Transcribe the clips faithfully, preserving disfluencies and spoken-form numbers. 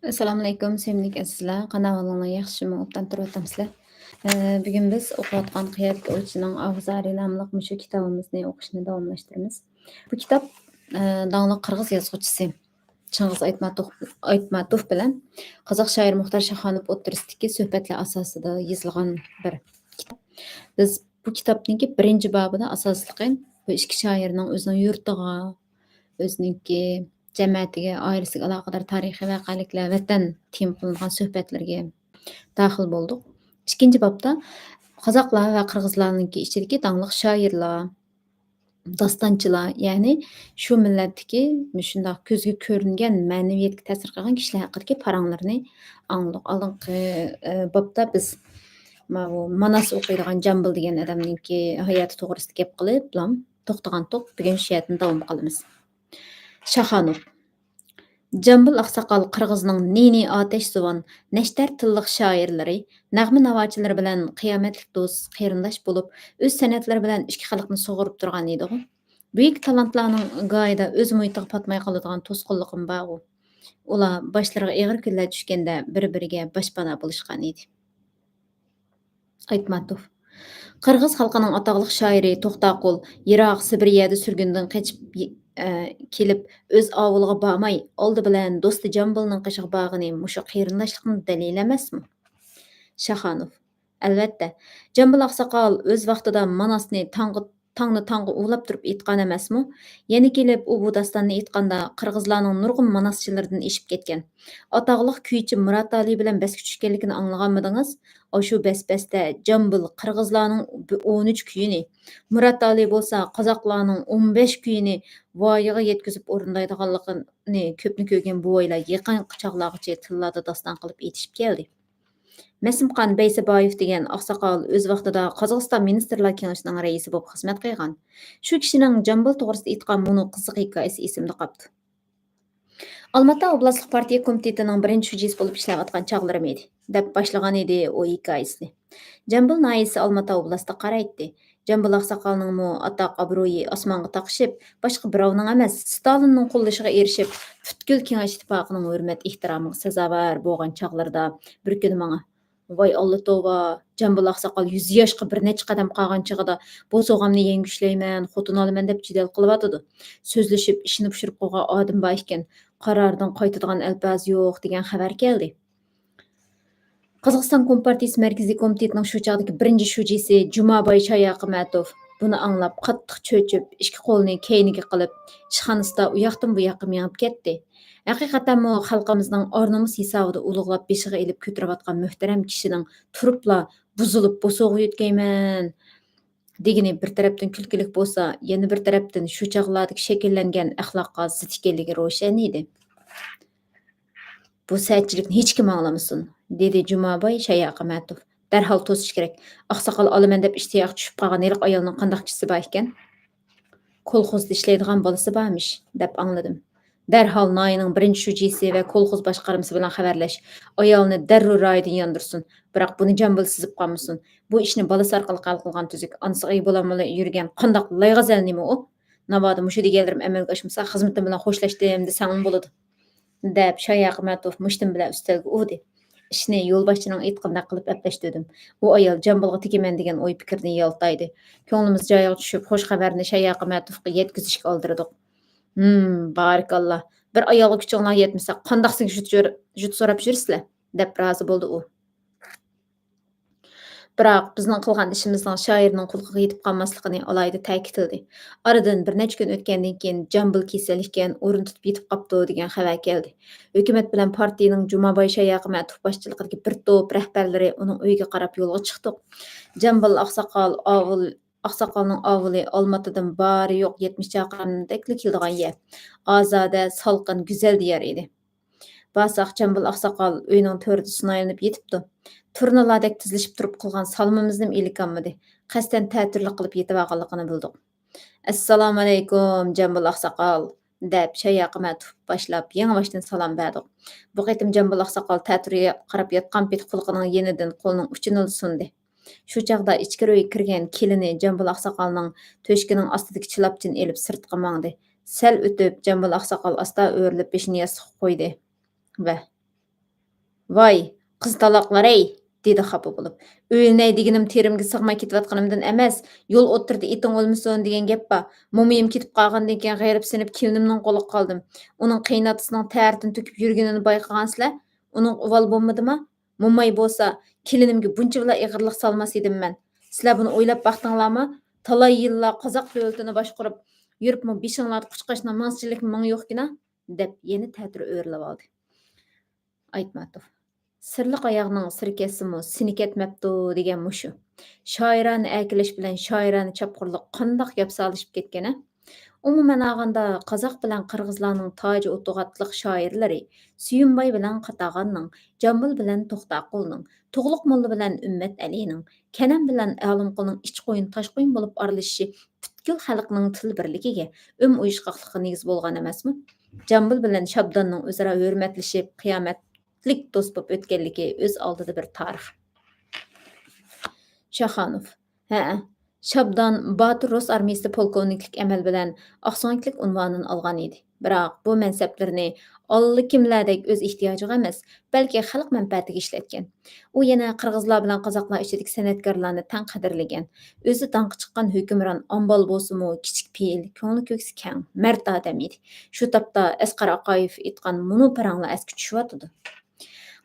ئەسسالامۇئەلەيكۇم، سۆيۈملۈك ئەزىزلەر. قانداق ئەھۋالىڭلار؟ ياخشىمۇ؟ ئوبدان تۇرۇۋاتامسىلەر؟ ئە، بۈگۈن بىز ئوقۇۋاتقان قىيادىكى ئوۋچىنىڭ ئاۋۇ زارى ناملىق مۇشۇ كىتابىمىزنى ئوقۇشنى داۋاملاشتۇرىمىز. بۇ كىتاب، ئە، داڭلىق قىرغىز يازغۇچىسى چىڭغىز ئايتماتوف، ئايتماتوف بىلەن قازاق شائىرى مۇختار شاخانوف ئوتتۇرىسىدىكى سۆھبەتلەر ئاساسىدا يېزىلغان بىر كىتاب. بىز بۇ كىتابنىڭكى بىرىنچى بابىدا ئاساسلىقى بۇ ئىككى شائىرنىڭ ئۆزىنىڭ يۇرتىغا، ئۆزىنىڭكى جەمەتىگە، ئائىلىسىگە ئالاقىدار تارىخىي ۋەقەلىكلەر، ۋەتەن تېما قىلىنغان سۆھبەتلىرىگە داخىل بولدۇق. ئىككىنچى بابتا قازاقلار ۋە قىرغىزلارنىڭكى ئىچىدىكى داڭلىق شائىرلار، داستانچىلار، يەنى شۇ مىللەتتىكى مۇشۇنداق كۆزگە كۆرۈنگەن، مەنىۋىيەتكە تەسىر قىلغان كىشىلەر ھەققىدىكى پاراڭلىرىنى ئاڭلىدۇق. ئالدىنقى، ئە، بابتا بىز ماۋۇ ماناس ئوقۇيدىغان جامبۇل دېگەن ئادەمنىڭكى ھاياتى توغرىسىدا گەپ قىلىپلا توختىغانتۇق. بۈگۈن شۇ يەردىن داۋام قىلىمىز. شاخانوف. جامبۇل ئاقساقال قىرغىزنىڭ نى-نى ئاتەش زۇۋان، نەشتەر تىللىق شائىرلىرى، نەغمە ناۋاچىلىرى بىلەن قىيامەتلىك دوست، قېرىنداش بولۇپ، ئۆز سەنئەتلىرى بىلەن ئىككى خەلقنى سۇغۇرۇپ تۇرغان ئىدىغۇ. بۈيۈك تالانتلارنىڭ گاھىدا ئۆز مۇھىتىغا پاتماي قالىدىغان توسقۇنلۇقىمۇ بارغۇ. ئۇلار باشلىرىغا ئېغىر كۈنلەر چۈشكەندە بىر-بىرىگە باشپانا بولۇشقان ئىدى. ئايتماتوف. قىرغىز خەلقىنىڭ ئاتاقلىق شائىرى توختاقۇل يىراق سىبىرىيەدە سۈرگۈندىن قېچىپ، ئە، كېلىپ، ئۆز ئاۋۇلىغا بارماي، ئالدى بىلەن دوستى جامبۇلنىڭ قېشىغا بارغىنى مۇشۇ قېرىنداشلىقنىڭ دەلىلى ئەمەسمۇ؟ شاخانوف. ئەلۋەتتە، جامبۇل ئاقساقال ئۆز ۋاقتىدا ماناسنى تاڭغا، تاڭنى تاڭغا ئۇۋىلاپ تۇرۇپ ئېيتقان ئەمەسمۇ؟ يەنە كېلىپ ئۇ بۇ داستاننى ئېيتقاندا، قىرغىزلارنىڭ نۇرغۇن ماناسچىلىرىدىن ئېشىپ كەتكەن. ئاتاقلىق كۈيچى مۇرات ئالىي بىلەن بەسكە چۈشكەنلىكىنى ئاڭلىغانمىدىڭىز؟ ئاشۇ بەس-بەستە جامبۇل قىرغىزلارنىڭ بى-، ئون ئۈچ كۈيىنى، مۇرات ئالىي بولسا قازاقلارنىڭ ئون بەش كۈيىنى ۋايىغا يەتكۈزۈپ ئورۇندايدىغانلىقىنى كۆپنى كۆرگەن بوۋايلار يېقىنقى چاغلارغىچە تىللاردا داستان قىلىپ ئېيتىشىپ كەلدى. مەسىمخان بەيسەبايېۋ دېگەن ئاقساقال ئۆز ۋاقتىدا قازاقىستان مىنىستىرلار كېڭىشىنىڭ رەئىسى بولۇپ خىزمەت قىلغان. شۇ كىشىنىڭ جامبۇل توغرىسىدا ئېيتقان مۇنۇ قىزىق ھېكايىسى ئېسىمدە قاپتۇ. ئالماتا ئوبلاستلىق پارتىيە كومىتېتىنىڭ بىرىنچى شۇجىسى بولۇپ ئىشلەۋاتقان چاغلىرىم ئىدى، دەپ باشلىغان ئىدى ئۇ ھېكايىسىنى. جامبۇل ناھىيەسى ئالماتا ئوبلاستىغا قارايتتى. جامبۇل ئاقساقالنىڭمۇ ئاتاق-ئابرۇيى ئاسمانغا تاقىشىپ، باشقا بىراۋنىڭ ئەمەس، ستالىننىڭ قوللىشىغا ئېرىشىپ، پۈتكۈل كېڭەش ئىتتىپاقىنىڭ ھۆرمەت-ئېھتىرامىغا سازاۋەر بولغان چاغلىرىدا بىر كۈنى ماڭا، ۋاي ئاللا توۋا، جامبۇل ئاقساقال يۈز ياشقا بىر نەچچە قەدەم قالغان چېغىدا بوسۇغامنى يەڭگۈشلەيمەن، خوتۇن ئالىمەن دەپ جېدەل قىلىۋاتىدۇ. سۆزلىشىپ، ئىشىنى پۇشۇرۇپ قويغان ئادىمى بار ئىكەن، قارارىدىن قايتىدىغان ئەلپازى يوق، دېگەن خەۋەر كەلدى. قازاقىستان كومپارتىيىسى مەركىزىي كومىتېتىنىڭ شۇ چاغدىكى بىرىنچى شۇجىسى جۇماباي شاياقىمەتوف بۇنى ئاڭلاپ قاتتىق چۆچۈپ، ئىككى قولىنى كەينىگە قىلىپ، ئىشخانىسىدا ئۇياقتىن بۇياققا مېڭىپ كەتتى. ھەقىقەتەنمۇ خەلقىمىزنىڭ ئار-نومۇس ھېسابىدا ئۇلۇغلاپ بېشىغا ئېلىپ كۆتۈرۈۋاتقان مۆھتەرەم كىشىنىڭ تۇرۇپلا بۇزۇلۇپ بوسۇغا يۆتكەيمەن دېگىنى بىر تەرەپتىن كۈلكىلىك بولسا، يەنە بىر تەرەپتىن شۇ چاغلاردىكى شەكىللەنگەن ئەخلاققا زىت ئىكەنلىكى روشەن ئىدى. بۇ سەتچىلىكنى ھېچكىم ئاڭلىمىسۇن، دېدى جۇماباي شاياقىمەتوف. دەرھال توسۇش كېرەك. ئاقساقال ئالىمەن دەپ ئىشتىياقى چۈشۈپ قالغان ھېلىقى ئايالنىڭ قانداق كىشىسى بار ئىكەن؟ كولخوزدا ئىشلەيدىغان بالىسى بارمىش، دەپ ئاڭلىدىم. دەرھال ناھىيەنىڭ بىرىنچى شۇجىسى ۋە كولخوز باشقارمىسى بىلەن خەۋەرلەش، ئايالنى دەررۇ رايىدىن ياندۇرسۇن. بىراق بۇنى جامبۇل سىزىپ قالمىسۇن. بۇ ئىشنى بالىسى ئارقىلىق ھەل قىلغان تۈزۈك. ئانىسىغا ئىگە بولالماي يۈرگەن قانداق لايغەزەل نېمە ئۇ؟ ناۋادا مۇشۇ دېگەنلىرىم ئەمەلگە ئاشمىسا، خىزمىتىم بىلەن خوشلاشتىم دېسەڭمۇ بولىدۇ. دەپ شاياقىمەتوف مۇشتۇم بىلەن ئۈستەلگە ئۇردى. ئىشنى يولباشچىنىڭ ئېيتقىنىدەك قىلىپ ئەپلەشتۈردۈم. ئۇ ئايال جامبۇلغا تېگىمەن دېگەن ئوي پىكىردىن يالتايدى. كۆڭلىمىز جايىغا چۈشۈپ، خۇش خەۋەرنى شاياقىمەتوفقا يەتكۈزۈشكە ئالدىرىدۇق. ھىم، بارىكاللا. بىر ئايالغا كۈچۈڭلار يەتمىسە، قانداق سېنىڭ جۈت، جۈت سوراپ يۈرىسىلەر، دەپ رازى بولدى ئۇ. بىراق بىزنىڭ قىلغان ئىشىمىزنىڭ شائىرنىڭ قۇلىقىغا يېتىپ قالماسلىقىنى ئالاھىدە تەكىتلىدى. ئارىدىن بىر نەچچە كۈن ئۆتكەندىن كېيىن، جامبۇل كېسەل ئىكەن، ئورۇن تۇتۇپ يېتىپ قاپتۇ، دېگەن خەۋەر كەلدى. ھۆكۈمەت بىلەن پارتىيىنىڭ جۇماباي شاياقىمەتوف باشچىلىقىدىكى بىر توپ رەھبەرلىرى ئۇنىڭ ئۆيىگە قاراپ يولغا چىقتۇق. جامبۇل ئاقساقال ئاۋۇل، ئاقساقالنىڭ ئاۋۇلى ئالماتىدىن بارى يوق يەتمىش چاقىرىمدەكلا كېلىدىغان يەر. ئازادە، سالقىن، گۈزەل دىيار ئىدى. بارساق، جامبۇل ئاقساقال ئۆينىڭ تۆرىدە سۇنايلىنىپ يېتىپتۇ. تۇرنىلاردەك تىزلىشىپ تۇرۇپ قىلغان سالىمىمىزنىمۇ ئېلىكالمىدى. قەستەن تەتۈرلۈك قىلىپ يېتىۋالغانلىقىنى بىلدۇق. «ئەسسالامۇئەلەيكۇم، جامبۇل ئاقساقال!» دەپ، شاياقىمەتوف باشلاپ يېڭىباشتىن سالام بەردۇق. بۇ قېتىم جامبۇل ئاقساقال تەتۈرگە قاراپ ياتقان پېتى قۇلىقىنىڭ يېنىدىن قولىنىڭ ئۇچىنىلا سۇندى. شۇ چاغدا ئىچكىرى ئۆيگە كىرگەن كېلىنى جامبۇل ئاقساقالنىڭ تۆشىكىنىڭ ئاستىدىكى چىلاپچىنى ئېلىپ سىرتقا ماڭدى. سەل ئۆتۈپ، جامبۇل ئاقساقال ئاستا ئۆرۈلۈپ بېشىنى ياستۇققا قويدى ۋە ۋاي، قىز تالاقلار-ئەي! دېدى خاپا بولۇپ. ئۆيلىنەي دېگىنىم تېرىمگە سىغماي كېتىۋاتقىنىمدىن ئەمەس، يول ئوتتۇرىدا ئېتىڭ ئۆلمىسۇن دېگەن گەپ بار. مومىيىم كېتىپ قالغاندىن كېيىن غېرىبسىنىپ كېلىنىمنىڭ قولىغا قالدىم. ئۇنىڭ قېيىنئاتىسىنىڭ تەرىتىنى تۆكۈپ يۈرگىنىنى بايقىغانسىلەر. ئۇنىڭغا ئۇۋال بولمىدىما؟ موماي بولسا، كېلىنىمگە بۇنچىۋالا ئېغىرلىق سالماس ئىدىم مەن. سىلەر بۇنى ئويلاپ باقتىڭلارمۇ؟ تالاي يىللار قازاق دۆلىتىنى باشقۇرۇپ يۈرۈپمۇ بېشىڭلاردا قۇچقاچنىڭ مىڭ سىنچىلىك مىڭى يوقكىنا، دەپ يەنە تەتۈر ئۆرلەۋالدى. ئايتماتوف. سىرلىق ئاياغنىڭ سىرى كەتسىمۇ، سىنى كەتمەپتۇ دېگەن مۇشۇ. شائىرانە ئەركىلەش بىلەن شائىرانە چاپقۇرلۇق قانداق ياپسالىشىپ كەتكەن-ھە؟ ئومۇمەن ئالغاندا، قازاق بىلەن قىرغىزلارنىڭ تاجى ئوتتۇغاتلىق شائىرلىرى سۆيۈنباي بىلەن قاتاغاننىڭ، جامبۇل بىلەن توختاقۇلنىڭ، تۇغلۇق موللا بىلەن ئۈممەت ئەلىنىڭ، كەنەم بىلەن ئالىمقۇلنىڭ ئىچ قويۇن، تاش قويۇن بولۇپ ئارىلىشىشى پۈتكۈل خەلقنىڭ تىل بىرلىكىگە، ئۈم ئۇيۇشقاقلىققا نېگىز بولغان ئەمەسمۇ؟ جامبۇل بىلەن شابداننىڭ ئۆزئارا ھۆرمەتلىشىپ، قىيامەتلىك دوست بولۇپ ئۆتكەنلىكى ئۆز ئالدىدا بىر تارىخ. شاخانوف. ھەئە، شابدان باتۇر رۇس ئارمىيىسىدا پولكوۋنىكلىق ئەمەل بىلەن ئاقسۆڭەكلىك ئۇنۋانىنى ئالغان ئىدى. بىراق بۇ مەنسەپلىرىنى ئاللىكىملەردەك ئۆز ئېھتىياجىغا ئەمەس، بەلكى خەلق مەنپەئەتىگە ئىشلەتكەن. ئۇ يەنە قىرغىزلار بىلەن قازاقلار ئىچىدىكى سەنئەتكارلارنى تەڭ قەدىرلىگەن. ئۆزى داڭقى چىققان ھۆكۈمران ئامبال بولسىمۇ، كىچىك پېئىل، كۆڭلى كۆكسى كەڭ، مەرد ئادەم ئىدى. شۇ تاپتا ئەسقەر ئاقايېۋ ئېيتقان مۇنۇ پاراڭلار ئەسكە چۈشۈۋاتىدۇ.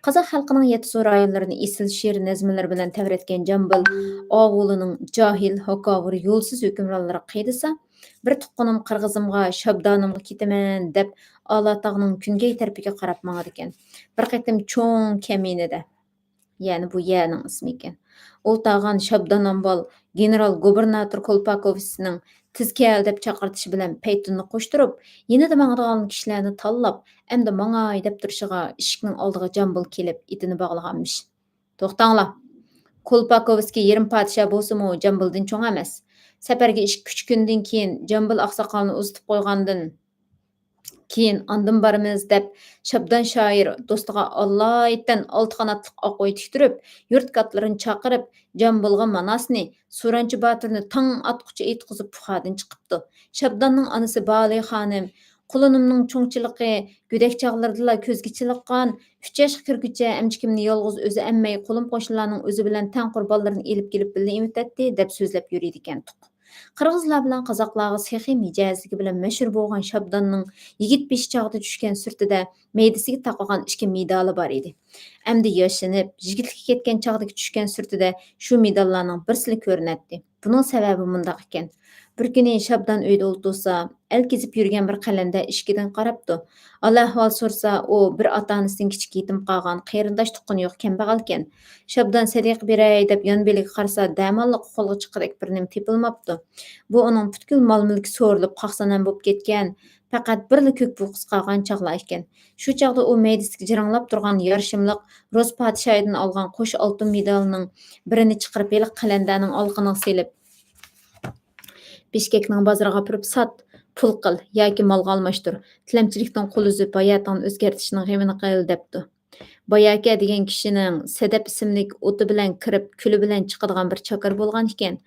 قازاق خەلقىنىڭ يەتتىسۇ رايونلىرىنى ئېسىل شېئىر نەزمىلىرى بىلەن تەۋرەتكەن جامبىل ئاۋۇلىنىڭ جاھىل، ھاكاۋۇر، يولسىز ھۆكۈمرانلىرىغا قىينىسا، بىر تۇغقىنىم قىرغىزىمغا، شابدانىمغا كېتىمەن دەپ، ئالاتاغنىڭ كۈنگەي تەرىپىگە قاراپ ماڭىدىكەن. بىر قېتىم چوڭ كەمىنىدە، يەنى بۇ يەرنىڭ ئىسمى ئىكەن، ئولتۇرغان شابدان ئامبال گېنېرال گۇبېرناتور كولپاكوۋىسنىڭ تېز كەل دەپ چاقىرتىشى بىلەن پەيتۇننى قوشتۇرۇپ، يېنىدا ماڭىدىغان كىشىلەرنى تاللاپ، ئەمدى ماڭاي دەپ تۇرۇشىغا، ئىشىكنىڭ ئالدىغا جامبۇل كېلىپ، ئېتىنى باغلىغانمىش. توختاڭلار! كولپاكوۋسكىي يېرىم پادىشاھ بولسىمۇ، جامبۇلدىن چوڭ ئەمەس. سەپەرگە ئىككى-ئۈچ كۈندىن كېيىن جامبۇل ئاقساقالنى ئۇزىتىپ قويغاندىن كېيىن ئاندىن بارىمىز، دەپ، شابدان شائىر دوستىغا ئالايىتەن ئالتە قاناتلىق ئاق ئوي تىكتۈرۈپ، يۇرت كاتتىلىرىنى چاقىرىپ، جامبۇلغا ماناسنى، سۇرانچى باتۇرنى تاڭ ئاتقۇچە ئېيتقۇزۇپ، پۇخادىن چىقىپتۇ. شابداننىڭ ئانىسى بالى خانىم، قۇلۇنۇمنىڭ چوڭچىلىقى گۆدەك چاغلىرىدىلا كۆزگە چېلىققان، ئۈچ ياشقا كىرگۈچە ئەمچىكىمنى يالغۇز ئۆزى ئەممەي، قولۇم-قوشنىلارنىڭ ئۆزى بىلەن تەڭ قۇر بالىلىرىنى ئېلىپ كېلىپ بىللە ئېمىتەتتى، دەپ سۆزلەپ يۈرىدىكەنتۇق. قىرغىزلار بىلەن قازاقلارغا سېخىي مىجەزلىكى بىلەن مەشھۇر بولغان شابداننىڭ يىگىت بېشى چاغدا چۈشكەن سۈرىتىدە مەيدىسىگە تاقىغان ئىككى مېدالى بار ئىدى. ئەمدى ياشىنىپ، يىگىتلىككە كەتكەن چاغدىكى چۈشكەن سۈرىتىدە شۇ مېداللارنىڭ بىرسىلا كۆرۈنەتتى. بۇنىڭ سەۋەبى مۇنداق ئىكەن. بىر كۈنى شابدان ئۆيدە ئولتۇرسا، ئەل كېزىپ يۈرگەن بىر قەلەندەر ئىشىكىدىن قاراپتۇ. ھال-ئەھۋال سورىسا، ئۇ بىر ئاتا-ئانىسىدىن كىچىك يېتىم قالغان، قېرىنداش-تۇغقىنى يوق كەمبەغەلكەن. شابدان سەدىقە بېرەي دەپ يان بېلىگە قارىسا، دەماللىققا قولغا چىققۇدەك بىر نېمە تېپىلماپتۇ. بۇ ئۇنىڭ پۈتكۈل مال-مۈلكى سورۇلۇپ، قاقسانەم بولۇپ كەتكەن، پەقەت بىرلا كۆك بۇقىسى قالغان چاغلار ئىكەن. شۇ چاغدا ئۇ مەيدىسىگە جىرىڭلاپ تۇرغان يارىشىملىق رۇس پادىشاھىدىن ئالغان قوش ئالتۇن مېدالنىڭ بىرىنى چىقىرىپ، ھېلىقى قەلەندەرنىڭ ئالىقىنىغا سېلىپ، بىشكەكنىڭ بازىرىغا ئاپىرىپ سات، پۇل قىل ياكى مالغا ئالماشتۇر. تىلەمچىلىكتىن قول ئۈزۈپ، ھاياتىڭنى ئۆزگەرتىشنىڭ غېمىنى قىل، دەپتۇ. باياكە دېگەن كىشىنىڭ سەدەپ ئىسىملىك ئوتى بىلەن كىرىپ، كۈلى بىلەن چىقىدىغان بىر چاكىرى بولغان ئىكەن.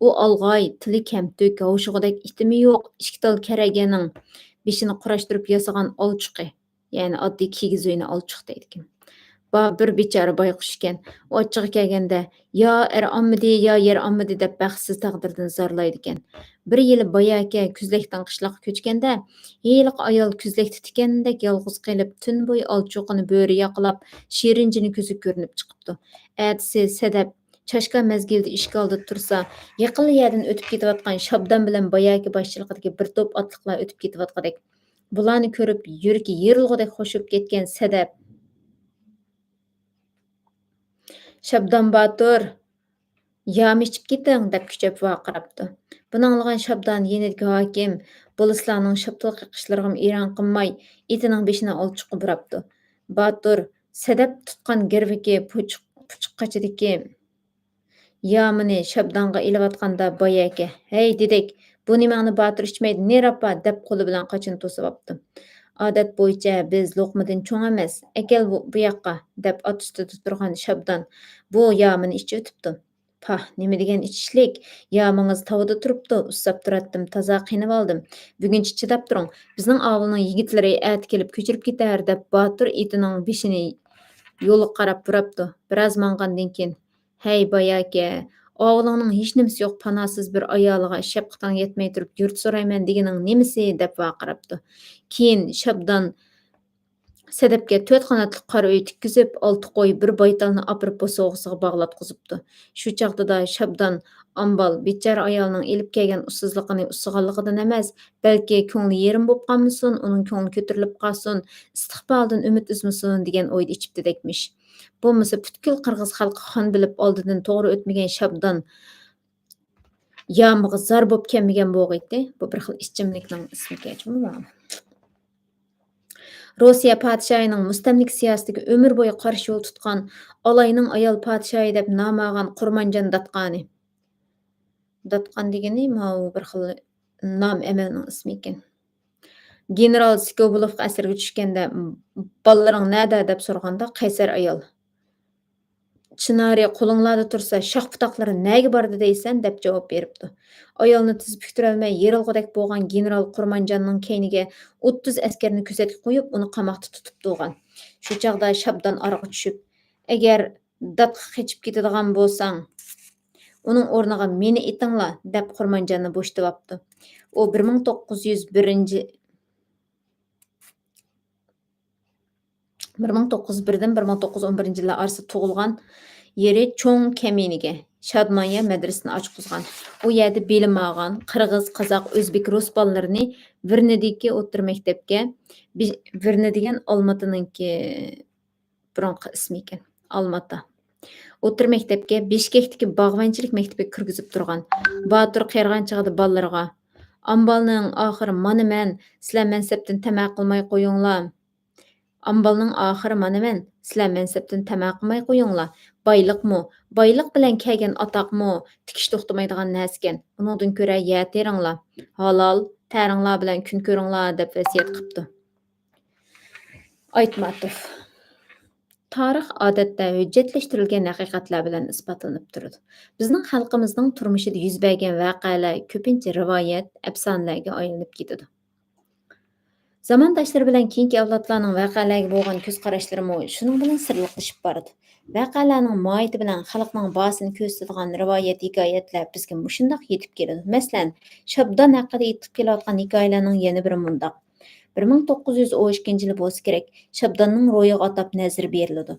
ئۇ ئالغاي، تىلى كەمتۈك، ھاۋشىغۇدەك ئىتىمى يوق، ئىككى تال كەرەگەنىڭ بېشىنى قۇراشتۇرۇپ ياسىغان ئالچۇقى. يەنى ئاددىي كىگىز ئۆينى ئالچۇق دەيدىكەن. بار بىر بىچارە بايقۇش ئىكەن. ئۇ ئاچچىقى كەلگەندە، يا ئەر ئاممىدى، يا يەر ئاممىدى دەپ بەختسىز تەقدىردىن زارلايدىكەن. بىر يىلى باياكە كۈزلەكتىن قىشلاققا كۆچكەندە، ھېلىقى ئايال كۈزلەكتە تىكەندەك يالغۇز قېلىپ، تۈن بويى ئالچۇقىنى بۆرە ياقىلاپ، شېرىنجىنى كۆزىگە كۆرۈنۈپ چىقىپتۇ. ئەتىسى سەدەپ چاشكا مەزگىلىدە ئىشىك ئالدىدا تۇرسا، يېقىنلا يەردىن ئۆتۈپ كېتىۋاتقان شابدان بىلەن باياكى باشچىلىقىدىكى بىر توپ ئاتلىقلار ئۆتۈپ كېتىۋاتقۇدەك. بۇلارنى كۆرۈپ، يۈرىكى يېرىلغۇدەك خوش بولۇپ كەتكەن سەدەپ، شابدان باتۇر، يامى ئىچىپ كېتىڭ، دەپ كۈچەپ ۋارقىراپتۇ. بۇنى ئاڭلىغان شابدان يېنىدىكى ھاكىم بولۇسلارنىڭ شاپتۇل قېقىشلىرىغىمۇ ئېرەن قىلماي، ئېتىنىڭ بېشىنى ئالچۇققا بۇراپتۇ. باتۇر، سەدەپ تۇتقان گىرۋىكى پۇچۇق، پۇچۇق قاچىدىكى يامىنى شابدانغا ئېلىۋاتقاندا باياكە، ھەي دېدەك، بۇ نېمەڭنى باتۇر ئىچمەيدۇ، نېرى ئاپار، دەپ قولى بىلەن قاچىنى توسۇۋاپتۇ. ئادەت بويىچە بىز لوقمىدىن چوڭ ئەمەس، ئەكەل بۇ، بۇ ياققا، دەپ ئات ئۈستىدە تۇرغان شابدان بۇ يامىنى ئىچىۋېتىپتۇ. پاھ، نېمە دېگەن ئىچىشلىك! يامىڭىز تاۋىدا تۇرۇپتۇ، ئۇسساپ تۇراتتىم، تازا قېنىۋالدىم. بۈگۈنچە چىداپ تۇرۇڭ، بىزنىڭ ئاۋۇلنىڭ يىگىتلىرى ئەتە كېلىپ كۆچۈرۈپ كېتەر، دەپ باتۇر ئېتىنىڭ بېشىنى يولغا قاراپ بۇراپتۇ. بىراز ماڭغاندىن كېيىن، ھەي، باياكە، ئاۋۇلۇڭنىڭ ھېچنېمىسى يوق پاناھسىز بىر ئايالىغا شەپقىتىڭ يەتمەي تۇرۇپ يۇرت سورايمەن دېگىنىڭ نېمىسى؟ دەپ ۋارقىراپتۇ. كېيىن شابدان سەدەپكە تۆت قاناتلىق قارا ئۆي تىككۈزۈپ، ئالتە قوي، بىر بايتالنى ئاپىرىپ بوسۇغىسىغا باغلاتقۇزۇپتۇ. شۇ چاغدىدا شابدان ئامبال بىچارە ئايالنىڭ ئېلىپ كەلگەن ئۇسسۇزلۇقىنى ئۇسسىغانلىقىدىن ئەمەس، بەلكى كۆڭلى يېرىم بولۇپ قالمىسۇن، ئۇنىڭ كۆڭلى كۆتۈرۈلۈپ قالسۇن، ئىستىقبالدىن ئۈمىد ئۈزمىسۇن دېگەن ئويدا ئىچىپتىدەكمىش. بولمىسا پۈتكۈل قىرغىز خەلقى خان بىلىپ ئالدىدىن توغرا ئۆتمىگەن شابدان يامىغا زار بولۇپ كەلمىگەن بولغىيتى. بۇ بىر خىل ئىچىملىكنىڭ ئىسمىكەن جۇمۇ. روسىيە پادىشاھىنىڭ مۇستەملىكە سىياسىتىگە ئۆمۈر بويى قارشى يول تۇتقان، ئالاينىڭ ئايال پادىشاھى دەپ نام ئالغان قۇرمانجان داتقانى. داتقان دېگىنى ماۋۇ بىر خىل نام ئەمەلنىڭ ئىسمى ئىكەن. گېنېرال سكوبۇلوفقا ئەسىرگە چۈشكەندە، «بالىلىرىڭ نەدە؟» دەپ سورىغاندا، قەيسەر ئايال، «چىنارى قولۇڭلاردا تۇرسا، شاخ-پۇتاقلىرى نەگە باردى دەيسەن؟» دەپ جاۋاب بېرىپتۇ. ئايالنى تېز پۈكتۈرەلمەي يېرىلغۇدەك بولغان گېنېرال قۇرمانجاننىڭ كەينىگە ئوتتۇز ئەسكەرنى كۆزەتكە قويۇپ، ئۇنى قاماقتا تۇتۇپ تۇرغان. شۇ چاغدا شابدان ئارىغا چۈشۈپ، «ئەگەر داتقا قېچىپ كېتىدىغان بولساڭ، ئۇنىڭ ئورنىغا مېنى ئېتىڭلار» دەپ خۇرمانجاننى بوشىتىۋاپتۇ. ئۇ بىر مىڭ توققۇز يۈز بىرىنچى، بىر مىڭ توققۇز يۈز بىردىن بىر مىڭ توققۇز يۈز ئون بىرىنچى يىللار ئارىسىدا تۇغۇلغان، يېرى چوڭ كەمىنىگە شادمانىيە مەدرىسىنى ئاچقۇزغان. ئۇ يەردە بىلىم ئالغان قىرغىز، قازاق، ئۆزبېك، رۇس بالىلىرىنى ۋېرنىدىكى ئوتتۇرا مەكتەپكە، بى-، ۋېرنى دېگەن ئالماتىنىڭكى بۇرۇنقى ئىسمى ئىكەن، ئالماتا. ئوتتۇرا مەكتەپكە، بىشكەكتىكى باغۋەنچىلىك مەكتىپىگە كىرگۈزۈپ تۇرغان. باتۇر قېرىغان چېغىدا بالىلىرىغا، «ئامبالنىڭ ئاخىرى مانا مەن، سىلەر مەنسەپتىن تەمە قىلماي قويۇڭلار. ئامبالنىڭ ئاخىرى مانا مەن، سىلەر مەنسەپتىن تەمە قىلماي قويۇڭلار. بايلىقمۇ، بايلىق بىلەن كەلگەن ئاتاقمۇ تىكىش توختىمايدىغان نەرسىكەن. ئۇنىڭدىن كۆرە يەر تېرىڭلار. ھالال تەرىڭلار بىلەن كۈن كۆرۈڭلار» دەپ ۋەسىيەت قىپتۇ. ئايتماتوف. تارىخ ئادەتتە ھۆججەتلەشتۈرۈلگەن ھەقىقەتلەر بىلەن ئىسپاتلىنىپ تۇرىدۇ. بىزنىڭ خەلقىمىزنىڭ تۇرمۇشىدا يۈز بەرگەن ۋەقەلەر كۆپىنچە رىۋايەت، ئەپسانىلەرگە ئايلىنىپ كېتىدۇ. زامانداشلىرى بىلەن كېيىنكى ئەۋلادلارنىڭ ۋەقەلەرگە بولغان كۆز قاراشلىرىمۇ شۇنىڭ بىلەن سىرلىقلىشىپ بارىدۇ. ۋەقەلەرنىڭ ماھىيىتى بىلەن خەلقنىڭ باھاسىنى كۆرسىتىدىغان رىۋايەت، ھېكايەتلەر بىزگە مۇشۇنداق يېتىپ كېلىدۇ. مەسىلەن، شابدان ھەققىدە ئېيتىلىپ كېلىۋاتقان ھېكايىلەرنىڭ يەنە بىرى مۇنداق. بىر مىڭ توققۇز يۈز ئون ئىككىنچى يىلى بولسا كېرەك، شابداننىڭ روھىغا ئاتاپ نەزىر بېرىلىدۇ.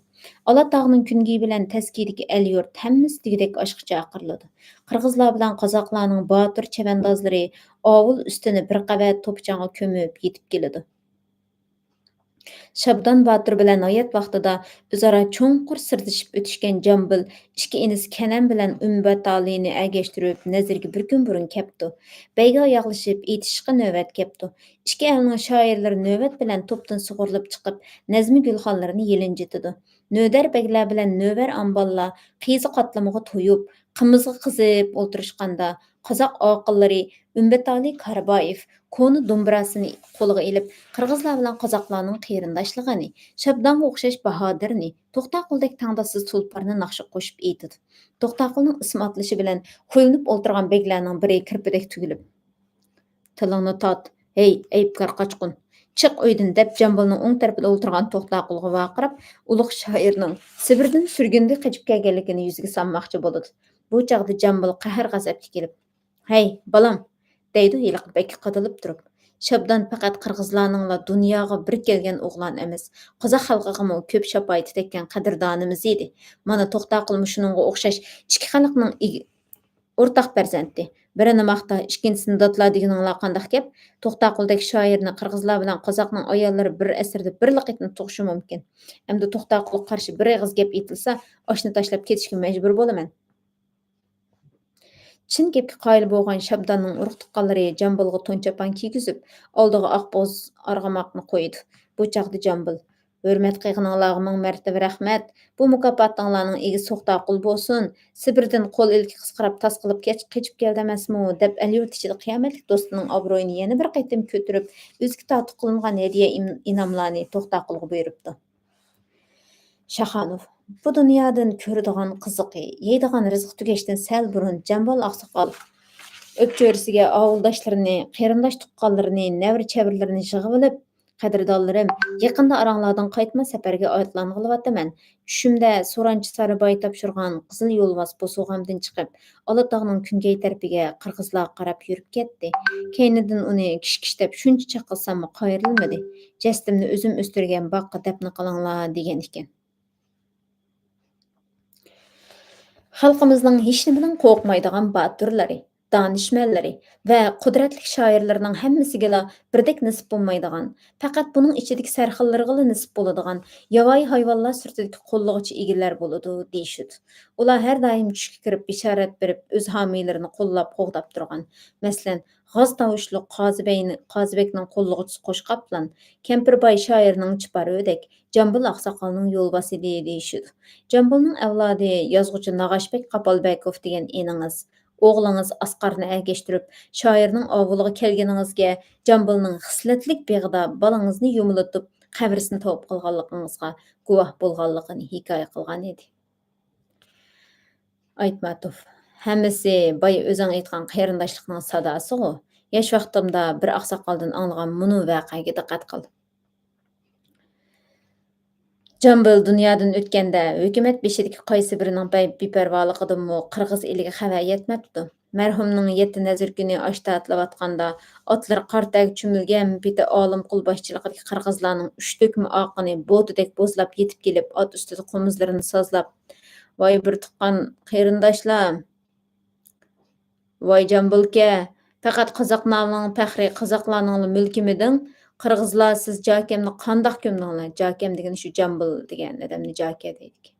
ئالاتاغنىڭ كۈنىگى بىلەن تەسكىدىكى ئەل-يۇرت ھەممىسى دېگۈدەك ئاشقا چاقىرىلىدۇ. قىرغىزلار بىلەن قازاقلارنىڭ باتۇر چەۋەندازلىرى ئاۋۇل ئۈستىنى بىر قەۋەت توپا-چاڭغا كۆمۈپ يېتىپ كېلىدۇ. شابدان باتۇر بىلەن ھايات ۋاقتىدا ئۆزئارا چوڭقۇر سىردىشىپ ئۆتۈشكەن جامبىل ئىككى ئىنىسى كەنەم بىلەن ئۈمبەتالىنى ئەگەشتۈرۈپ نەزىرگە بىر كۈن بۇرۇن كەپتۇ. بەيگە ئاياغلىشىپ ئېيتىشىشقا نۆۋەت كەپتۇ. ئىككى ئەلنىڭ شائىرلىرى نۆۋەت بىلەن توپتىن سۇغۇرۇلۇپ چىقىپ، نەزمە گۈلخانلىرىنى يېلىنجىتىدۇ. نۆدەر بەگلەر بىلەن نۆۋەر ئامباللار قىزى قاتلىمىغا تويۇپ، قىمىزغا قىزىپ ئولتۇرۇشقاندا، قازاق ئاقىللىرى ئۈمبەتالى كاربايېف كونا دومبراسىنى قولىغا ئېلىپ، قىرغىزلار بىلەن قازاقلارنىڭ قېرىنداشلىقىنى، شابدانغا ئوخشاش باھادىرنى، توختاقۇلدەك تەڭداشسىز تۇلپارنى ناخشىغا قوشۇپ ئېيتىدۇ. توختاقۇلنىڭ ئىسمى ئاتىلىشى بىلەن خۇيلىنىپ ئولتۇرغان بەگلەرنىڭ بىرى كىرپىدەك تۈگۈلۈپ، «تىلىڭنى تارت، ھەي، ئەيىبكار قاچقۇن! چىق ئۆيدىن!» دەپ، جامبۇلنىڭ ئوڭ تەرىپىدە ئولتۇرغان توختاقۇلغا ۋارقىراپ، ئۇلۇغ شائىرنىڭ سىبىردىن سۈرگۈندە قېچىپ كەلگەنلىكىنى يۈزىگە سالماقچى بولىدۇ. بۇ چاغدا جامبۇل قەھەر-غەزەپكە كېلىپ، «ھەي، بالام!» دەيدۇ ھېلىقى بەگكە قادىلىپ تۇرۇپ. «شابدان پەقەت قىرغىزلارنىڭلا دۇنياغا بىر كەلگەن ئوغلان ئەمەس، قازاق خەلقىگىمۇ كۆپ شاپائەت يېتەككەن قەدىردانىمىز ئىدى. مانا، توختاقۇلمۇ شۇنىڭغا ئوخشاش ئىككى خەلقنىڭ ئىگ-، ئورتاق پەرزەنتى. بىرىنى ماختا، ئىككىنچىسىنى داتلا دېگىنىڭلار قانداق گەپ؟ توختاقۇلدەك شائىرنى قىرغىزلار بىلەن قازاقنىڭ ئاياللىرى بىر ئەسىردە بىرلا قېتىم تۇغۇشى مۇمكىن. ئەمدى توختاقۇلغا قارشى بىر ئېغىز گەپ ئېيتىلسا، ئاشنى تاشلاپ كېتىشكە مەجبۇر بولىمەن.» چىن گەپكە قايىل بولغان شابداننىڭ ئۇرۇق-تۇغقانلىرى جامبۇلغا تون-چاپان كىيگۈزۈپ، ئالدىغا ئاق بوز ئارغىماقنى قويىدۇ. بۇ چاغدا جامبۇل، «ھۆرمەت قىلغىنىڭلارغا مىڭ مەرتىۋە رەھمەت. بۇ مۇكاپاتىڭلارنىڭ ئىگىسى توختاقۇل بولسۇن. سىبىردىن قول ئىلكى قىسقىراپ تاس قىلىپ كەچ-، قېچىپ كەلدى ئەمەسمۇ؟» دەپ، ئەل-يۇرت ئىچىدە قىيامەتلىك دوستىنىڭ ئابرۇيىنى يەنە بىر قېتىم كۆتۈرۈپ، ئۆزىگە تارتۇق قىلىنغان ھەدىيە ئىم-، ئىناملارنى توختاقۇلغا بۇيرۇپتۇ. شاخانوف. بۇ دۇنيادىن كۆرىدىغان قىزىقى، يەيدىغان رىزىق تۈگەشتىن سەل بۇرۇن جامبال ئاقساقال ئۆپچۆرىسىگە ئاۋۇلداشلىرىنى، قېرىنداش تۇغقانلىرىنى، نەۋرە-چەۋرىلىرىنى يىغىۋېلىپ، قەدىردانلىرىم، يېقىندا ئاراڭلاردىن قايتما سەپەرگە ئايروپىلان قىلىۋاتىمەن. چۈشۈمدە سورانچى سارىباي تاپشۇرغان قىزىل يولۋاس بوسۇغامدىن چىقىپ، ئالاتاغنىڭ كۈنگەي تەرىپىگە قىرغىزلارغا قاراپ يۈرۈپ كەتتى. كەينىدىن ئۇنى كىش-كىش دەپ شۇنچە چاقىرساممۇ قايرىلمىدى. جەسىتىمنى ئۆزۈم ئۆستۈرگەن باغقا دەپنە قىلىڭلار، دېگەن ئىكەن. خەلقىمىزنىڭ ھېچنېمىدىن قورقمايدىغان باتۇرلىرى، دانىشمەنلىرى ۋە قۇدرەتلىك شائىرلىرىنىڭ ھەممىسىگىلا بىردەك نېسىپ بولمايدىغان، پەقەت بۇنىڭ ئىچىدىكى سەرخىللىرىغىلا نېسىپ بولىدىغان ياۋايى ھايۋانلار سۈرىتىدىكى قوللىغۇچى ئىگىلەر بولىدۇ، دېيىشىدۇ. ئۇلار ھەر دائىم چۈشكە كىرىپ بېشارەت بېرىپ، ئۆز ھامىيلىرىنى قوللاپ-قوغداپ تۇرغان. مەسىلەن، غاز تاۋۇشلۇق قازىبەينى-، قازىبەكنىڭ قوللىغۇچىسى قوشقاپلان، كەمپىرباي شائىرنىڭ چىپارىۋىدەك، جامبۇل ئاقساقالنىڭ يولۋاسىدى دېيىشىدۇ. جامبۇلنىڭ ئەۋلادى يازغۇچى ناغاشبەك قاپالبەكوف دېگەن ئىنىڭىز، ئوغلىڭىز ئاسقارنى ئەگەشتۈرۈپ، شائىرنىڭ ئاۋۇلىغا كەلگىنىڭىزگە، جامبۇلنىڭ خىسلەتلىك بېغىدا بالىڭىزنى يۇمىلىتىپ، قەبرىسىنى تاۋاپ قىلغانلىقىڭىزغا گۇۋاھ بولغانلىقىنى ھېكايە قىلغان ئىدى. ئايتماتوف، ھەممىسى بايا ئۆزۈڭ ئېيتقان قېرىنداشلىقنىڭ ساداسىغۇ. ياش ۋاقتىمدا بىر ئاقساقالدىن ئاڭلىغان مۇنۇ ۋەقەگە دىققەت قىل. جامبىل دۇنيادىن ئۆتكەندە، ھۆكۈمەت بېشىدىكى قايسى بىرىنىڭ بەي-، بىپەرۋالىقىدىنمۇ قىرغىز ئېلىگە خەۋەر يەتمەپتۇ. مەرھۇمنىڭ يەتتە نەزىر كۈنى ئاشتا ئاتلىۋاتقاندا، ئاتلىرى قارا تەگكە چۆمۈلگەن پېتى ئالىمقۇل باشچىلىقىدىكى قىرغىزلارنىڭ ئۈچ تۆكمە ئاقىنى بوتىدەك بوزلاپ يېتىپ كېلىپ، ئات ئۈستىدە قومۇزلىرىنى سازلاپ، ۋاي بىر تۇغقان قېرىنداشلار! ۋاي جامبۇلكە! پەقەت قازاق نامىنىڭ پەخرى، قازاقلارنىڭلا مۈلكىمىدىڭ؟ قىرغىزلار، سىز جاكەمنى قانداق كۆمدۈڭلار؟ جاكەم دېگىنى شۇ جامبۇل دېگەن ئادەمنى جاكە دەيدىكەن.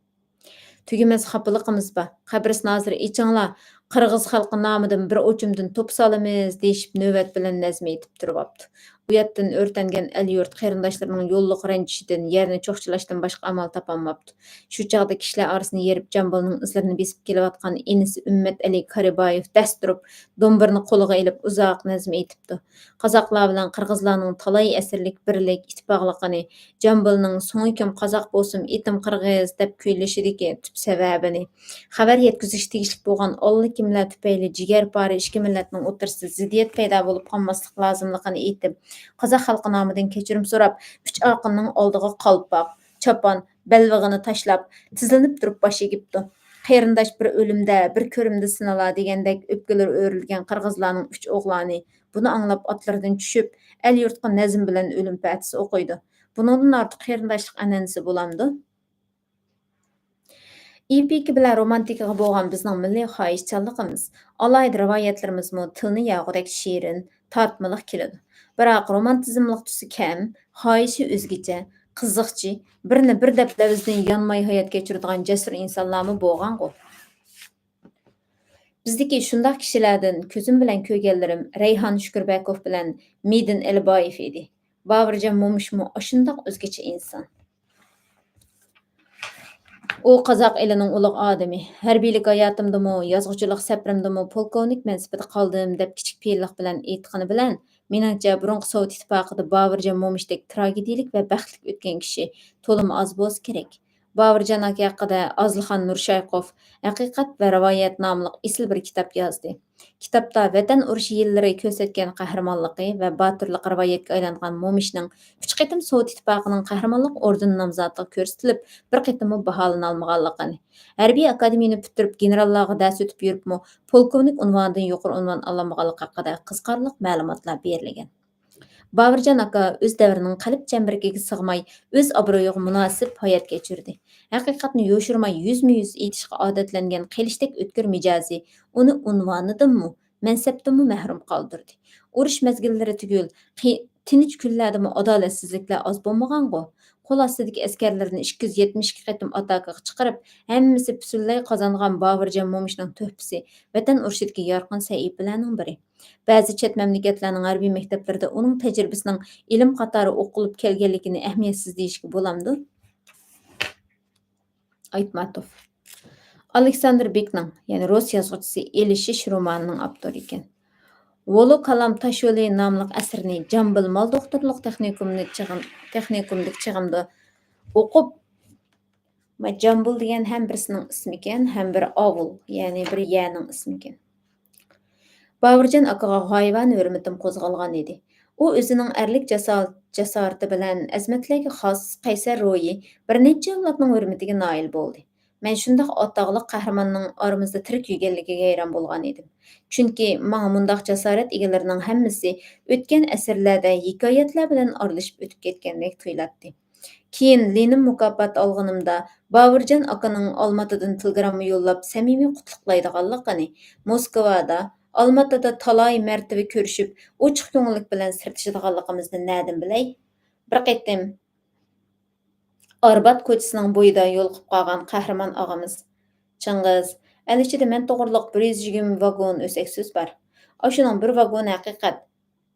تۈگىمەس خاپىلىقىمىز بار. قەبرىسىنى ھازىر ئېچىڭلار. قىرغىز خەلقى نامىدىن بىر ئوچۇمدىن توپا سالىمىز، دېيىشىپ نۆۋەت بىلەن نەزمە ئېيتىپ تۇرۇۋاپتۇ. ئۇياتتىن ئۆرتەنگەن ئەل-يۇرت قېرىنداشلىرىنىڭ يوللۇق رەنجىشىدىن يەرنى چوقچىلاشتىن باشقا ئامال تاپالماپتۇ. شۇ چاغدا كىشىلەر ئارىسىنى يېرىپ، جامبۇلنىڭ ئىزلىرىنى بېسىپ كېلىۋاتقان ئىنىسى ئۈممەتئەلى كارىبايېۋ دەس تۇرۇپ، دومبۇرىنى قولىغا ئېلىپ، ئۇزاق نەزمە ئېيتىپتۇ. قازاقلار بىلەن قىرغىزلارنىڭ تالاي ئەسىرلىك بىرلىك، ئىتتىپاقلىقىنى، جامبۇلنىڭ «سوڭىكىم قازاق بولسۇن، ئېتىم قىرغىز» دەپ كۈيلىشىدىكى تۈپ سەۋەبىنى، خەۋەر يەتكۈزۈشكە تېگىشلىك بولغان ئاللىكىملەر تۈپەيلى جىگەرپارە ئىككى مىللەتنىڭ ئوتتۇرىسىدا زىددىيەت پەيدا بولۇپ قالماسلىقى لازىملىقىنى ئېيتىپ، قازاق خەلقى نامىدىن كەچۈرۈم سوراپ، ئۈچ ئاقىننىڭ ئالدىغا قالپاق، چاپان، بەلبېغىنى تاشلاپ، تىزلىنىپ تۇرۇپ باش ئېگىپتۇ. «قېرىنداش بىر ئۆلۈمدە، بىر كۆرۈمدە سىنىلار» دېگەندەك ئۆپكىلىرى ئۆرۈلگەن قىرغىزلارنىڭ ئۈچ ئوغلانى بۇنى ئاڭلاپ ئاتلىرىدىن چۈشۈپ، ئەل-يۇرتقا نەزم بىلەن ئۆلۈم پەتىسى ئوقۇيدۇ. بۇنىڭدىن ئارتۇق قېرىنداشلىق ئەنئەنىسى بولامدۇ؟ ئېپىكا بىلەن رومانتىكىغا بولغان بىزنىڭ مىللىي خاھىشچانلىقىمىز، ئالاھىدە رىۋايەتلىرىمىزمۇ تىلنى يارغۇدەك شېرىن، تارتمىلىق كېلىدۇ. بىراق رومانتىزملىق تۈسى كەم، خاھىشى ئۆزگىچە، قىزىقچى، بىرنى بىر دەپ لەۋزىدىن يانماي ھايات كەچۈرىدىغان جەسۇر ئىنسانلارمۇ بولغانغۇ. بىزدىكى شۇنداق كىشىلەردىن كۆزۈم بىلەن كۆرگەنلىرىم رەيھان شۈكۈربەكوف بىلەن مىدىن ئەلىبايېف ئىدى. باۋۇرجان مومۇشمۇ ئاشۇنداق ئۆزگىچە ئىنسان. ئۇ قازاق ئېلىنىڭ ئۇلۇغ ئادىمى. ھەربىيلىك ھاياتىمدىمۇ، يازغۇچىلىق سەپىرىمدىمۇ پولكوۋنىك مەنسىپىدە قالدىم، دەپ كىچىك پېئىللىق بىلەن ئېيتقىنى بىلەن، مېنىڭچە، بۇرۇنقى سوۋېت ئىتتىپاقىدا باۋۇرجان مومۇشتەك تراگېدىيىلىك ۋە بەختلىك ئۆتكەن كىشى تولىمۇ ئاز بولسا كېرەك. باۋۇرجان ئاكا ھەققىدە ئازلىخان نۇرشايقوف «ھەقىقەت ۋە رىۋايەت» ناملىق ئېسىل بىر كىتاب يازدى. كىتابتا ۋەتەن ئۇرۇشى يىللىرى كۆرسەتكەن قەھرىمانلىقى ۋە باتۇرلۇقى رىۋايەتكە ئايلانغان مومىشنىڭ ئۈچ قېتىم سوۋېت ئىتتىپاقىنىڭ قەھرىمانلىق ئوردېنى نامزاتىغا كۆرسىتىلىپ، بىر قېتىممۇ باھالىنالمىغانلىقىنى، ھەربىي ئاكادېمىيىنى پۈتتۈرۈپ، گېنېراللارغا دەرس ئۆتۈپ يۈرۈپمۇ، پولكوۋنىك ئۇنۋانىدىن يۇقىرى ئۇنۋان ئالالمىغانلىقى ھەققىدە قىزىقارلىق مەلۇماتلار بېرىلگەن. باۋۇرجان ئاكا ئۆز دەۋرىنىڭ قەلب چەمبىرىكىگە سىغماي، ئۆز ئابرۇيىغا مۇناسىپ ھايات كەچۈردى. ھەقىقەتنى يوشۇرماي، يۈزمۇ يۈز ئېيتىشقا ئادەتلەنگەن قىلىچتەك ئۆتكۈر مىجەزى ئۇنى ئۇنۋانىدىنمۇ، مەنسەپتىنمۇ مەھرۇم قالدۇردى. ئۇرۇش مەزگىللىرى تۈگۈل، قى-، تىنچ كۈنلەردىمۇ ئادالەتسىزلىكلەر ئاز بولمىغانغۇ. قول ئاستىدىكى ئەسكەرلىرىنى ئىككى يۈز يەتمىش ئىككى قېتىم ئاتاكىغا چىقىرىپ، ھەممىسى پۈتۈنلەي قازانغان باۋۇرجان مومۇشنىڭ تۆھپىسى ۋەتەن ئۇرۇشىدىكى يارقىن سەھىپىلەرنىڭ بىرى. بەزى چەت مەملىكەتلەرنىڭ ھەربىي مەكتەپلىرىدە ئۇنىڭ تەجرىبىسىنىڭ ئىلىم قاتارى ئوقۇلۇپ كەلگەنلىكىنى ئەھمىيەتسىز دېيىشكە بولامدۇ؟ ئايتماتوف. ئالېكساندىر بېكنىڭ، يەنى رۇس يازغۇچىسى ئېلىشىش رومانىنىڭ ئاپتورى ئىكەن. ۋولوكالام تاشيولى ناملىق ئەسىرىنى جامبىل مال دوختۇرلۇق تېخنىكومنى چېغىم-، تېخنىكومدىكى چېغىمدا ئوقۇپ، ما-، جامبۇل دېگەن ھەم بىرسىنىڭ ئىسمىكەن، ھەم بىر ئاۋۇل، يەنى بىر يەرنىڭ ئىسمىكەن. باۋۇرجان ئاكىغا غايىۋانە ھۆرمىتىم قوزغالغان ئىدى. ئۇ ئۆزىنىڭ ئەرلىك جاسا-، جاسارىتى بىلەن ئەزىمەتلەرگە خاس قەيسەر روھى بىر نەچچە ئەۋلادنىڭ ھۆرمىتىگە نائىل بولدى. مەن شۇنداق ئاتاقلىق قەھرىماننىڭ ئارىمىزدا تىرىك يۈرگەنلىكىگە ھەيران بولغان ئىدىم. چۈنكى ماڭا مۇنداق جاسارەت ئىگىلىرىنىڭ ھەممىسى ئۆتكەن ئەسىرلەردە ھېكايەتلەر بىلەن ئارىلىشىپ ئۆتۈپ كەتكەندەك تۇيۇلاتتى. كېيىن لېنىن مۇكاپاتى ئالغىنىمدا، باۋۇرجان ئاكىنىڭ ئالماتىدىن تېلېگرامما يوللاپ سەمىمىي قۇتلۇقلايدىغانلىقىنى، موسكۋادا، ئالماتىدا تالاي مەرتىبە كۆرۈشۈپ، ئوچۇق كۆڭۈللۈك بىلەن سىردىشىدىغانلىقىمىزنى نەدىن بىلەي؟ بىر قېتىم ئاربات كوچىسىنىڭ بويىدا يولۇقۇپ قالغان قەھرىمان ئاغىمىز چىڭغىز، ئەل ئىچىدە مەن توغرۇلۇق بىر يۈز يىگىرمە ۋاگون ئۆسەك سۆز بار. ئاشۇنىڭ بىر ۋاگونى ھەقىقەت،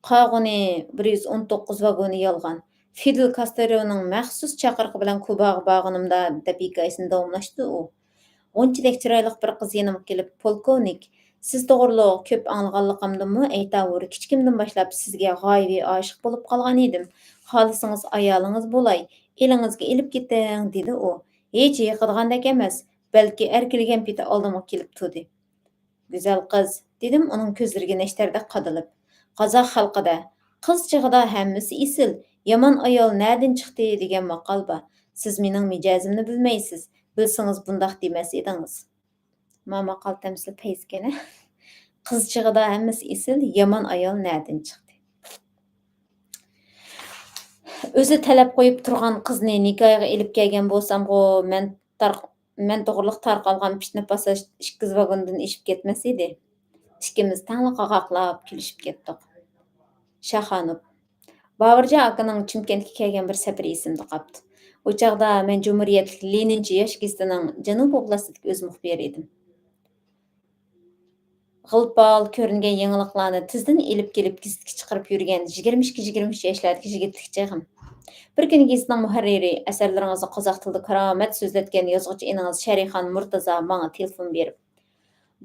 قالغىنى بىر يۈز ئون توققۇز ۋاگونى يالغان. فىدېل كاسترونىڭ مەخسۇس چاقىرىقى بىلەن كۇباغا بارغىنىمدا دەپ ھېكايىسىنى داۋاملاشتۇردى ئۇ. غۇنچىدەك چىرايلىق بىر قىز يېنىمغا كېلىپ، پولكوۋنىك، سىز توغرۇلۇق كۆپ ئاڭلىغانلىقىمدىنمۇ ئەيتاۋۇر، كىچىكىمدىن باشلاپ سىزگە غايىۋى ئاشىق بولۇپ قالغان ئىدىم. خالىسىڭىز ئايالىڭىز بولاي، ئېلىڭىزگە ئېلىپ كېتىڭ، دېدى ئۇ. ھېچ ھېيىقىدىغاندەك ئەمەس، بەلكى ئەركىلىگەن پېتى ئالدىمغا كېلىپ تۇردى. گۈزەل قىز، دېدىم ئۇنىڭ كۆزلىرىگە نەشتەردەك قادىلىپ. قازاق خەلقىدە، قىز چېغىدا ھەممىسى ئېسىل، يامان ئايال نەدىن چىقتى دېگەن ماقال بار. سىز مېنىڭ مىجەزىمنى بىلمەيسىز، بىلسىڭىز بۇنداق دېمەس ئىدىڭىز. ما ماقال تەمسىل پەيزىكەن ھە. قىز چېغىدا ھەممىسى ئېسىل، يامان ئايال نەدىن چىقتى؟ ئۆزى تەلەپ قويۇپ تۇرغان قىزنى نىكاھىغا ئېلىپ كەلگەن بولسامغۇ، مەن تار-، مەن توغرۇلۇق تارقالغان پىتنە پاساژ ئىككى ۋاگوندىن ئېشىپ كەتمەس ئىدى. ئىككىمىز تەڭلا قاقاقلاپ كۈلۈشۈپ كەتتۇق. شاخانوف. باۋۇرجان ئاكىنىڭ چىمكەنتكە كەلگەن بىر سەپىرى ئېسىمدە قاپتۇ. ئۇ چاغدا مەن جۇمھۇرىيەتلىك لېنىنچى ياش گېزىتىنىڭ جەنۇب ئوبلاستىدىكى ئۆز مۇخبىرى ئىدىم. غىل-پال كۆرۈنگەن يېڭىلىقلارنى تېزدىن ئېلىپ كېلىپ گېزىتكە چىقىرىپ يۈرگەن يىگىرمە ئىككى، يىگىرمە ئۈچ ياشلاردىكى يىگىتلىك چېغىم. بىر كۈنى گېزىتنىڭ مۇھەررىرى، ئەسەرلىرىڭىزنى قازاق تىلىدا كارامەت سۆزلەتكەن يازغۇچى ئىنىڭىز شەرىخان مۇرتازا ماڭا تېلېفون بېرىپ،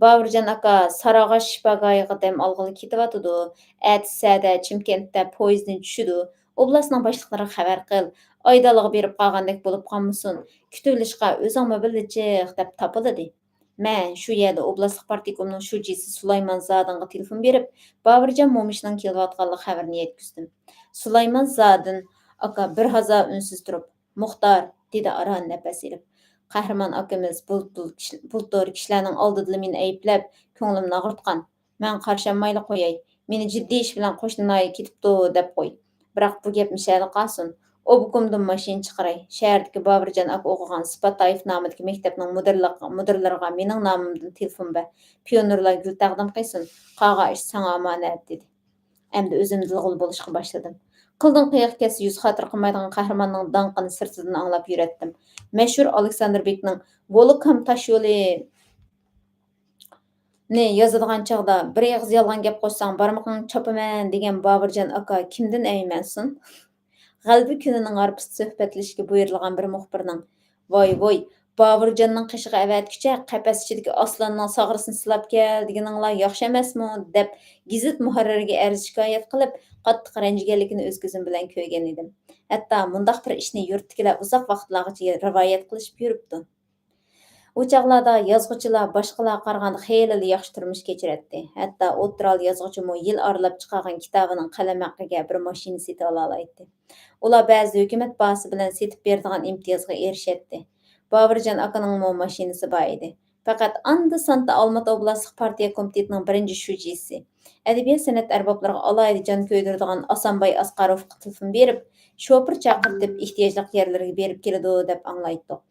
باۋۇرجان ئاكا، ساراغاچ شىپاگاھىغا دەم ئالغىلى كېتىۋاتىدۇ. ئەتىسى سەدە چىمكەنتتە پويىزدىن چۈشىدۇ. ئوبلاستنىڭ باشلىقلىرىغا خەۋەر قىل. ئايدالىغا بېرىپ قالغاندەك بولۇپ قالمىسۇن. كۈتۈۋېلىشقا ئۆزۈڭمۇ بىللە چىق، دەپ تاپىلىدى. مەن شۇ يەردە ئوبلاستلىق پارتكومنىڭ شۇجىسى سۇلايمان زادىنغا تېلېفون بېرىپ، باۋۇرجان مومىشنىڭ كېلىۋاتقانلىق خەۋىرىنى يەتكۈزدۈم. سۇلايمان زادىن ئاكا بىر ھازا ئۈنسىز تۇرۇپ، مۇختار، دېدى ئاران نەپەس ئېلىپ. قەھرىمان ئاكىمىز بۇلتۇر كىشى-، بۇلتۇر كىشىلەرنىڭ ئالدىدىلا مېنى ئەيىبلەپ، كۆڭلۈمنى ئاغرىتقان. مەن قارشى ئالمايلا قوياي. مېنى جىددىي ئىش بىلەن قوشنا ناھىيەگە كېتىپتۇ، دەپ قوي. بىراق بۇ گەپ مىشەدە قالسۇن. ئوبكومدىن ماشىنا چىقىراي. شەھەردىكى باۋۇرجان ئاكا ئوقۇغان سىپاتايېف نامىدىكى مەكتەپنىڭ مۇدىرلىق-، مۇدىرلىرىغا مېنىڭ نامىمدىن تېلېفون بەر. پىيونېرلار گۈل تەقدىم قىلسۇن. قالغان ئىش ساڭا ئامانەت، دېدى. ئەمدى ئۆزۈم دىلغۇل بولۇشقا باشلىدىم. قىلدىن قىيىق كەتسە يۈز خاتىرە قىلمايدىغان قەھرىماننىڭ داڭقىنى سىرتىدىن ئاڭلاپ يۈرەتتىم. مەشھۇر ئالېكساندىر بېكنىڭ ۋولوكام تاشيولى نى يازىدىغان چاغدا بىر ئېغىز يالغان گەپ قوشساڭ بارمىقىڭنى چاپىمەن دېگەن باۋۇرجان ئاكا كىمدىن ئەيمەنسۇن؟ غەلىبە كۈنىنىڭ ھارپىسىدا سۆھبەتلىشىشكە بۇيرۇلغان بىر مۇخبىرنىڭ، ۋاي ۋوي، باۋۇرجاننىڭ قېشىغا ئەۋەتكۈچە قەپەس ئىچىدىكى ئاسلاننىڭ ساغرىسىنى سىلاپ كەل دېگىنىڭلار ياخشى ئەمەسمۇ؟ دەپ گېزىت مۇھەررىرىگە ئەرز شىكايەت قىلىپ، قاتتىق رەنجىگەنلىكىنى ئۆز كۆزۈم بىلەن كۆرگەن ئىدىم. ھەتتا مۇنداق بىر ئىشنى يۇرتتىكىلەر ئۇزاق ۋاقىتلارغىچە رىۋايەت قىلىشىپ يۈرۈپتۇ. ئۇ چاغلاردا يازغۇچىلار باشقىلارغا قارىغاندا خېلىلا ياخشى تۇرمۇش كەچۈرەتتى. ھەتتا ئوتتۇرا ئالدى يازغۇچىمۇ يىل ئارىلاپ چىقارغان كىتابىنىڭ قەلەمھەققىگە بىر ماشىنا سېتىۋالالايتتى. ئۇلار بەزىدە ھۆكۈمەت باھاسى بىلەن سېتىپ بېرىدىغان ئىمتىيازغا ئېرىشەتتى. باۋۇرجان ئاكىنىڭمۇ ماشىنىسى بار ئىدى. پەقەت ئاندا-ساندا ئالمۇتا ئوبلاستلىق پارتىيە كومىتېتىنىڭ بىرىنچى شۇجىسى، ئەدەبىيات-سەنئەت ئەربابلىرىغا ئالاھىدە جان كۆيدۈرىدىغان ئاسانباي ئاسقاروفقا تېلېفون بېرىپ، شوپۇر چاقىرتىپ، ئېھتىياجلىق يەرلىرىگە بېرىپ كېلىدۇ، دەپ ئاڭلايتتۇق.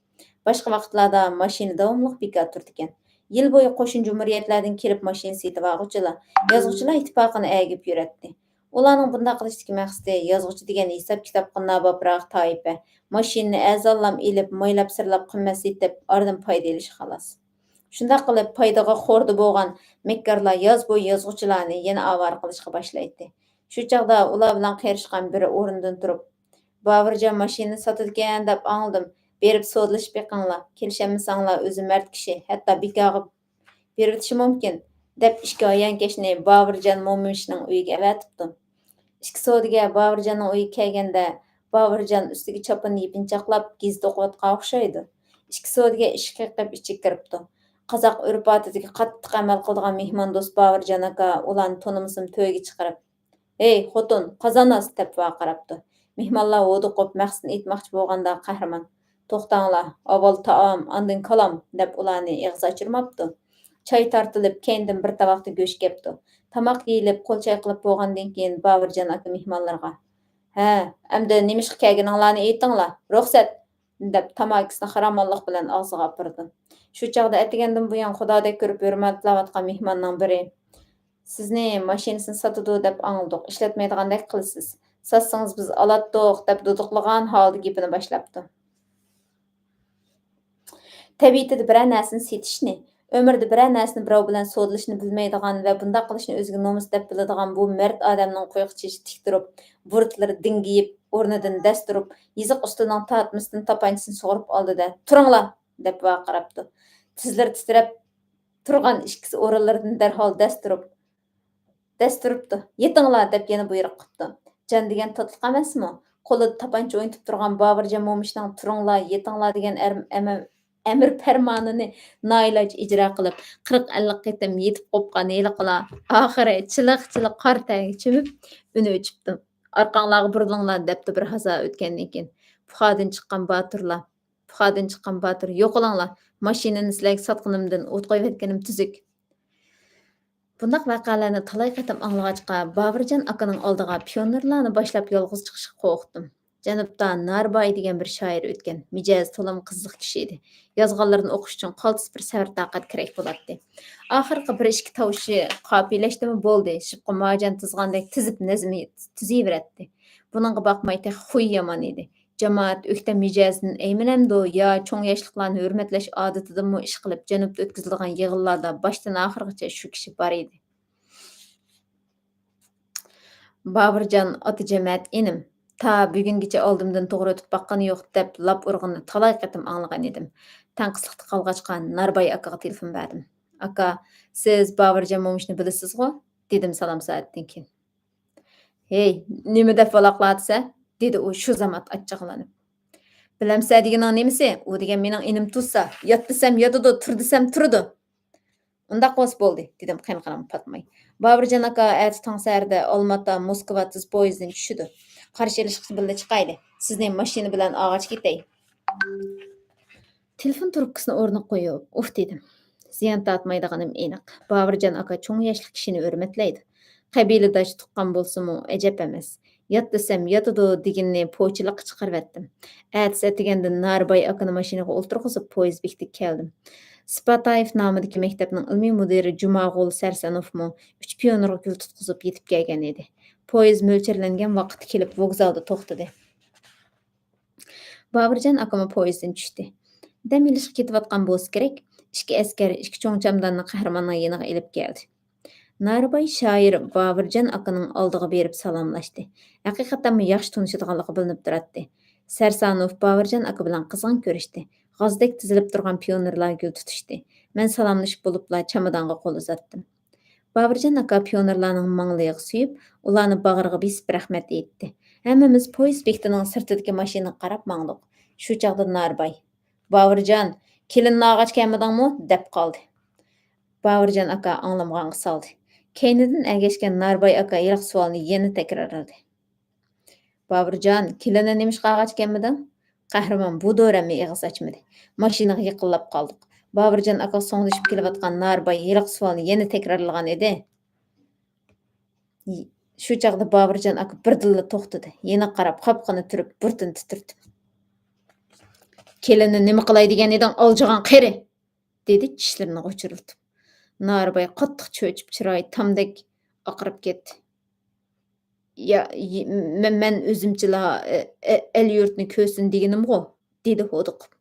باشقا ۋاقىتلاردا ماشىنا داۋاملىق بىكار تۇرىدىكەن. يىل بويى قوشنا جۇمھۇرىيەتلەردىن كېلىپ ماشىنا سېتىۋالغۇچىلار يازغۇچىلار ئىتتىپاقىنى ئەگىپ يۈرەتتى. ئۇلارنىڭ بۇنداق قىلىشتىكى مەقسىتى، يازغۇچى دېگەن ھېساب-كىتابقا ناباپراق تائىپە، ماشىنىنى ئەزالام ئېلىپ، مايلاپ-سىرلاپ قىممەت سېتىپ، ئارىدىن پايدا ئېلىش، خالاس. شۇنداق قىلىپ، پايدىغا خوردا بولغان مەككارلار ياز بويى يازغۇچىلارنى يەنە ئاۋارە قىلىشقا باشلايتتى. شۇ چاغدا ئۇلار بىلەن قېرىشقان بىرى ئورنىدىن تۇرۇپ، باۋۇرجان ماشىنىنى ساتىدىكەن دەپ ئاڭلىدىم. بېرىپ سودىلىشىپ بېقىڭلار. كېلىشەلمىسەڭلار، ئۆزى مەرد كىشى، ھەتتا بىكارغا بېرىۋېتىشى مۇمكىن، دەپ ئىككى ھايانكەشنى باۋۇرجان مومىشنىڭ ئۆيىگە ئەۋەتىپتۇ. ئىككى سودىگەر باۋۇرجاننىڭ ئۆيىگە كەلگەندە، باۋۇرجان ئۈستىگە چاپىنىنى يېپىنچاقلاپ، گېزىت ئوقۇۋاتقان ئوخشايدۇ. ئىككى سودىگەر ئىشىك قېقىپ ئىچىگە كىرىپتۇ. قازاق ئۆرپ-ئادىتىگە قاتتىق ئەمەل قىلىدىغان مېھماندوست باۋۇرجان ئاكا ئۇلارنى تونۇمىسىمۇ تۆرگە چىقىرىپ، «ھەي، خوتۇن، قازان ئاس!» دەپ ۋارقىراپتۇ. مېھمانلار ھودۇقۇپ مەقسىتىنى ئېيتماقچى بولغاندا قەھرىمان: «توختاڭلار، ئاۋۋال تائام، ئاندىن كالام» دەپ ئۇلارنى ئېغىز ئاچۇرماپتۇ. چاي تارتىلىپ، كەينىدىن بىر تاۋاقتا گۆش كەپتۇ. تاماق يېيىلىپ، قول چايقىلىپ بولغاندىن كېيىن باۋۇرجان ئاكا مېھمانلىرىغا: «ھە، ئەمدى نېمىشقا كەلگىنىڭلارنى ئېيتىڭلار، رۇخسەت!» دەپ تاماكىسىنى خىرامانلىق بىلەن ئاغزىغا ئاپىرىدۇ. شۇ چاغدا ئەتىگەندىن بۇيان خۇدادەك كۆرۈپ ھۆرمەتلەۋاتقان مېھماننىڭ بىرى: «سىزنى ماشىنىسىنى ساتىدۇ دەپ ئاڭلىدۇق، ئىشلەتمەيدىغاندەك قىلىسىز. ساتسىڭىز بىز ئالاتتۇق» دەپ دۇدۇقلىغان ھالدا گېپىنى باشلاپتۇ. تەبىئىتىدە بىرەر نەرسىنى سېتىشنى، ئۆمرىدە بىرەر نەرسىنى بىراۋ بىلەن سودىلىشنى بىلمەيدىغان ۋە بۇنداق قىلىشنى ئۆزىگە نومۇس دەپ بىلىدىغان بۇ مەرد ئادەمنىڭ قۇيىقى چېچى تىك تۇرۇپ، بۇرۇتلىرى دىڭگىيىپ، ئورنىدىن دەس تۇرۇپ، يېزىق ئۈستىنىڭ تارتمىسىدىن تاپانچىسىنى سۇغۇرۇپ ئالدى-دە، «تۇرۇڭلار!» دەپ ۋارقىراپتۇ. تىزلىرى تىترەپ تۇرغان ئىككىسى ئورۇنلىرىدىن دەرھال دەس تۇرۇپ، دەس تۇرۇپتۇ. «يېتىڭلار!» دەپ يەنە بۇيرۇق قىپتۇ. جان دېگەن تاتلىق ئەمەسمۇ؟ قولىدا تاپانچا ئوينىتىپ تۇرغان باۋۇرجان مومىشنىڭ «تۇرۇڭلار، يېتىڭلار» دېگەن ئەر-، ئەمە-، ئەمىر پەرمانىنى نائىلاج ئىجرا قىلىپ، قىرىق ئەللىك قېتىم يېتىپ قوپقان ھېلىقىلار ئاخىرى چىلىق-چىلىق قارا تەرگە چۆمۈپ، ئۈنى ئۆچۈپتۇ. «ئارقاڭلارغا بۇرۇلۇڭلار!» دەپتۇ بىر ھازا ئۆتكەندىن كېيىن. پۇخادىن چىققان باتۇرلار، پۇخادىن چىققان باتۇر: «يوقىلىڭلار! ماشىنىنى سىلەرگە ساتقىنىمدىن ئوت قويۇۋەتكىنىم تۈزۈك.» بۇنداق ۋەقەلەرنى تالاي قېتىم ئاڭلىغاچقا، باۋۇرجان ئاكىنىڭ ئالدىغا پىيونېرلارنى باشلاپ يالغۇز چىقىشقا قورقتۇم. جەنۇبتا نارىباي دېگەن بىر شائىر ئۆتكەن، مىجەزى تولىمۇ قىزىق كىشى ئىدى. يازغانلىرىنى ئوقۇش ئۈچۈن قالتىس بىر سەۋر-تاقەت كېرەك بولاتتى. ئاخىرقى بىر ئىككى تاۋۇشى قاپىيىلەشتىمۇ بولدى، شىپقا مارجان تىزغاندەك تىزىپ نەزمى تىزىۋېرەتتى. بۇنىڭغا باقماي تېخى خۇيى يامان ئىدى. جامائەت ئۆكتەم مىجەزىدىن ئەيمىنەمدۇ يا چوڭ ياشلىقلارنى ھۆرمەتلەش ئادىتىدىنمۇ ئىشقىلىپ، جەنۇبتا ئۆتكۈزۈلىدىغان يىغىنلاردا باشتىن ئاخىرغىچە شۇ كىشى بار ئىدى. باۋۇرجان ئاتا جەمەت ئىنىم، تا بۈگۈنگىچە ئالدىمدىن توغرا ئۆتۈپ باققىنى يوق دەپ لاپ ئۇرغىنىنى تالاي قېتىم ئاڭلىغان ئىدىم. تەڭقىسلىقتا قالغاچقا، نارباي ئاكىغا تېلېفون بەردىم. «ئاكا، سىز باۋۇرجان مومۇشنى بىلىسىزغۇ؟» دېدىم سالام سائەتتىن كېيىن. «ھېي، نېمە دەپ ۋالاقلاۋاتىسەن؟» دېدى ئۇ شۇ زامات ئاچچىقلىنىپ. «بىلەمسەن دېگىنىڭ نېمىسى؟ ئۇ دېگەن مېنىڭ ئىنىم تۇرسا، يات دېسەم ياتىدۇ، تۇر دېسەم تۇرىدۇ.» «ئۇنداق بولسا بولدى»، دېدىم قىنقىرىم پاتماي. «باۋۇرجان ئاكا ئەتە تاڭ سەھەردە ئالماتا، موسكۋا تېز پويىزدىن چۈشىدۇ. قارشى ئېلىشقا بىللە چىقايلى. سىزنى ماشىنا بىلەن ئاغاچ كېتەي.» تېلېفون تروپكىسىنى ئورنىغا قويۇپ، ئۇھ دېدىم. زىيان تارتمايدىغىنىم ئېنىق. باۋۇرجان ئاكا چوڭ ياشلىق كىشىنى ھۆرمەتلەيدۇ. قەبىلىداش تۇغقان بولسىمۇ ئەجەب ئەمەس. يات دېسەم ياتىدۇ دېگىنىنى پوچىلىققا چىقىرىۋەتتىم. ئەتىسى ئەتىگەندە نارىباي ئاكىنى ماشىنىغا ئولتۇرغۇزۇپ، پويىز بېكىتىگە كەلدىم. سىپاتايېف نامىدىكى مەكتەپنىڭ ئىلمىي مۇدىرى جۇماغۇل سەرسانوفمۇ ئۈچ پىيونېرغا گۈل تۇتقۇزۇپ يېتىپ كەلگەن ئىدى. پويىز مۆلچەرلەنگەن ۋاقىتتا كېلىپ ۋوگزالدا توختىدى. باۋۇرجان ئاكىمۇ پويىزدىن چۈشتى. دەم ئېلىشقا كېتىۋاتقان بولسا كېرەك، ئىككى ئەسكەر ئىككى چوڭ چامداننى قەھرىماننىڭ يېنىغا ئېلىپ كەلدى. نارىباي شائىر باۋۇرجان ئاكىنىڭ ئالدىغا بېرىپ سالاملاشتى. ھەقىقەتەنمۇ ياخشى تونۇشىدىغانلىقى بىلىنىپ تۇراتتى. سەرسانوف باۋۇرجان ئاكا بىلەن قىزغىن كۆرۈشتى. غازدەك تىزىلىپ تۇرغان پىيونېرلار گۈل تۇتۇشتى. مەن سالاملىشىپ بولۇپلا چامادانغا قول ئۇزاتتىم. باۋۇرجان ئاكا پىيونېرلارنىڭ ماڭلىيىغا سۆيۈپ، ئۇلارنى باغرىغا بېسىپ رەھمەت ئېيتتى. ھەممىمىز پويىز بېكىتىنىڭ سىرتىدىكى ماشىنىغا قاراپ ماڭدۇق. شۇ چاغدا نارىباي: «باۋۇرجان، كېلىننى ئاغاچ كەلمىدىڭمۇ؟» دەپ قالدى. باۋۇرجان ئاكا ئاڭلىمىغانغا سالدى. كەينىدىن ئەگەشكەن نارىباي ئاكا ھېلىقى سوئالنى يەنە تەكرارلىدى. «باۋۇرجان، كېلىننى نېمىشقا ئاغاچ كەلمىدىڭ؟» قەھرىمان بۇ دورەممۇ ئېغىز ئاچمىدى. ماشىنىغا يېقىنلاپ قالدۇق. باۋۇرجان ئاكىغا سوڭدىشىپ كېلىۋاتقان نارىباي ھېلىقى سوئالنى يەنە تەكرارلىغان ئىدى. شۇ چاغدا باۋۇرجان ئاكا بىردىنلا توختىدى. يېنىغا قاراپ قاپىقىنى تۈرۈپ، بۇرۇتىنى تىترىتىپ: «كېلىننى نېمە قىلاي دېگەن ئىدىڭ، ئالجىغان قېرى؟» دېدى چىشلىرىنى غۇچۇرلىتىپ. نارىباي قاتتىق چۆچۈپ، چىرايى تامدەك ئاقىرىپ كەتتى. يا، ي-، مە-، مەن ئۆزۈمچىلا، ئە، ئە، ئەل-يۇرتنى كۆرسۇن دېگىنىمغۇ، دېدى ھودۇقۇپ.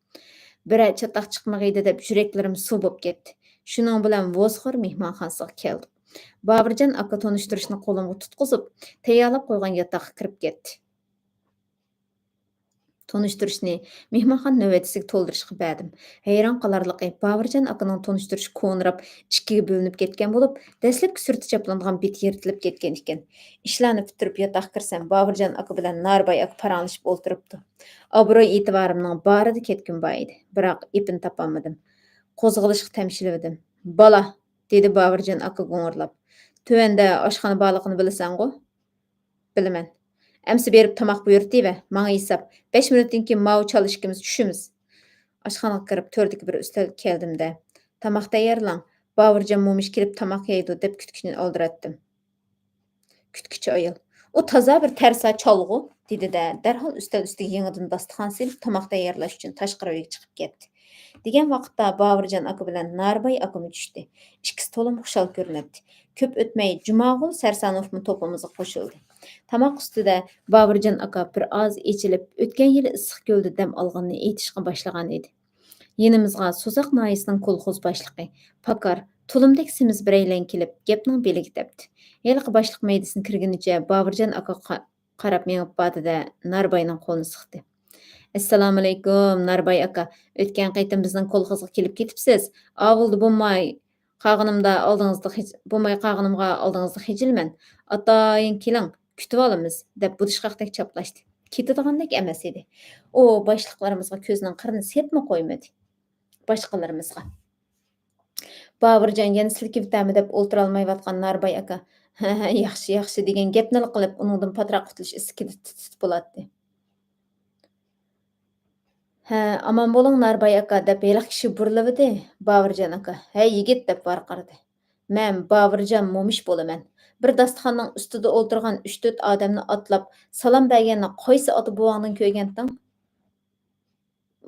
بىرەر چاتاق چىقمىغىيدى دەپ يۈرەكلىرىم سۇ بوپ كەتتى. شۇنىڭ بىلەن ۋوسخور مېھمانخانىسىغا كەلدۇق. باۋۇرجان ئاكا تونۇشتۇرۇشنى قولۇمغا تۇتقۇزۇپ، تەييارلاپ قويغان ياتاققا كىرىپ كەتتى. تونۇشتۇرۇشنى مېھمانخانا نۆۋەتچىسىگە تولدۇرۇشقا بەردىم. ھەيران قالارلىقى، باۋۇرجان ئاكىنىڭ تونۇشتۇرۇشى كونىراپ، ئىككىگە بۆلۈنۈپ كەتكەن بولۇپ، دەسلەپكى سۈرىتى چاپلانغان بېتى يىرتىلىپ كەتكەن ئىكەن. ئىشلارنى پۈتتۈرۈپ ياتاققا كىرسەم، باۋۇرجان ئاكا بىلەن نارىباي ئاكا پاراڭلىشىپ ئولتۇرۇپتۇ. ئابرۇي-ئېتىبارىمنىڭ بارىدا كەتكۈم بار ئىدى، بىراق ئېپىنى تاپالمىدىم. قوزغىلىشقا تەمشىلىۋىدىم. «بالا!» دېدى باۋۇرجان ئاكا گۇڭۇرلاپ. «تۆۋەندە ئاشخانا بارلىقىنى بىلىسەنغۇ؟» بىلىمەن. ئەمسە بېرىپ تاماق بۇيرۇتۇۋەر، ماڭا ھېساب. بەش مىنۇتتىن كېيىن ماۋۇ چالا ئىككىمىز چۈشىمىز. ئاشخانىغا كىرىپ، تۆردىكى بىر ئۈستەلگە كەلدىم-دە، تاماق تەييارلاڭ، باۋۇرجان مومىش كېلىپ تاماق يەيدۇ، دەپ كۈتكۈچىنى ئالدىراتتىم. كۈتكۈچى ئايال، ئۇ تازا بىر تەرسا چالغۇ، دېدى-دە، دەرھال ئۈستەل ئۈستىگە يېڭىدىن داستىخان سېلىپ، تاماق تەييارلاش ئۈچۈن تاشقىرى ئۆيگە چىقىپ كەتتى. دېگەن ۋاقىتتا باۋۇرجان ئاكا بىلەن نارىباي ئاكىمۇ چۈشتى. ئىككىسى تولىمۇ خۇشال كۆرۈنەتتى. كۆپ ئۆتمەي جۇماغۇل سەرسانوفمۇ توپىمىزغا قوشۇلدى. تاماق ئۈستىدە باۋۇرجان ئاكا بىر ئاز ئېچىلىپ، ئۆتكەن يىلى ئىسسىقكۆلدە دەم ئالغىنىنى ئېيتىشقا باشلىغان ئىدى. يېنىمىزغا سوزاق ناھىيەسىنىڭ كولخوز باشلىقى، پاكار، تۇلۇمدەك سېمىز بىرەيلەن كېلىپ، گەپنىڭ بېلىگە تەپتى. ھېلىقى باشلىق مەيدىسىنى كىرگىنىچە باۋۇرجان ئاكا قا-، قاراپ مېڭىپ باردى-دە، نارىباينىڭ قولىنى سىقتى. «ئەسسالامۇئەلەيكۇم، نارىباي ئاكا. ئۆتكەن قېتىم بىزنىڭ كولخوزغا كېلىپ كېتىپسىز. ئاۋۇلدا بولماي قالغىنىمدا ئالدىڭىزدا خىج-، بولماي قالغىنىمغا ئالدىڭىزدا خىجىلمەن. ئاتايىن كېلىڭ، كۈتۈۋالىمىز» دەپ بۇدۇشقاقتەك چاپلاشتى. كېتىدىغاندەك ئەمەس ئىدى. ئۇ باشلىقلىرىمىزغا كۆزىنىڭ قىرىنى سېلىپمۇ قويمىدى. باشقىلىرىمىزغا. باۋۇرجان يەنە سىلكىۋېتەرمۇ دەپ ئولتۇرالمايۋاتقان نارىباي ئاكا، «ھە، ھە، ياخشى، ياخشى» دېگەن گەپنىلا قىلىپ، ئۇنىڭدىن پاتراق قۇتۇلۇش ئىستىكىدە تىت-، تىت-، تىت بولاتتى. «ھە، ئامان بولۇڭ، نارىباي ئاكا» دەپ ھېلىقى كىشى بۇرۇلۇۋىدى. باۋۇرجان ئاكا، «ھەي، يىگىت» دەپ ۋارقىرىدى. «مەن باۋۇرجان مومىش بولىمەن. بىر داستىخاننىڭ ئۈستىدە ئولتۇرغان ئۈچ-تۆت ئادەمنى ئاتلاپ سالام بەرگەننى قايسى ئاتا بوۋاڭدىن كۆرگەنتىڭ؟»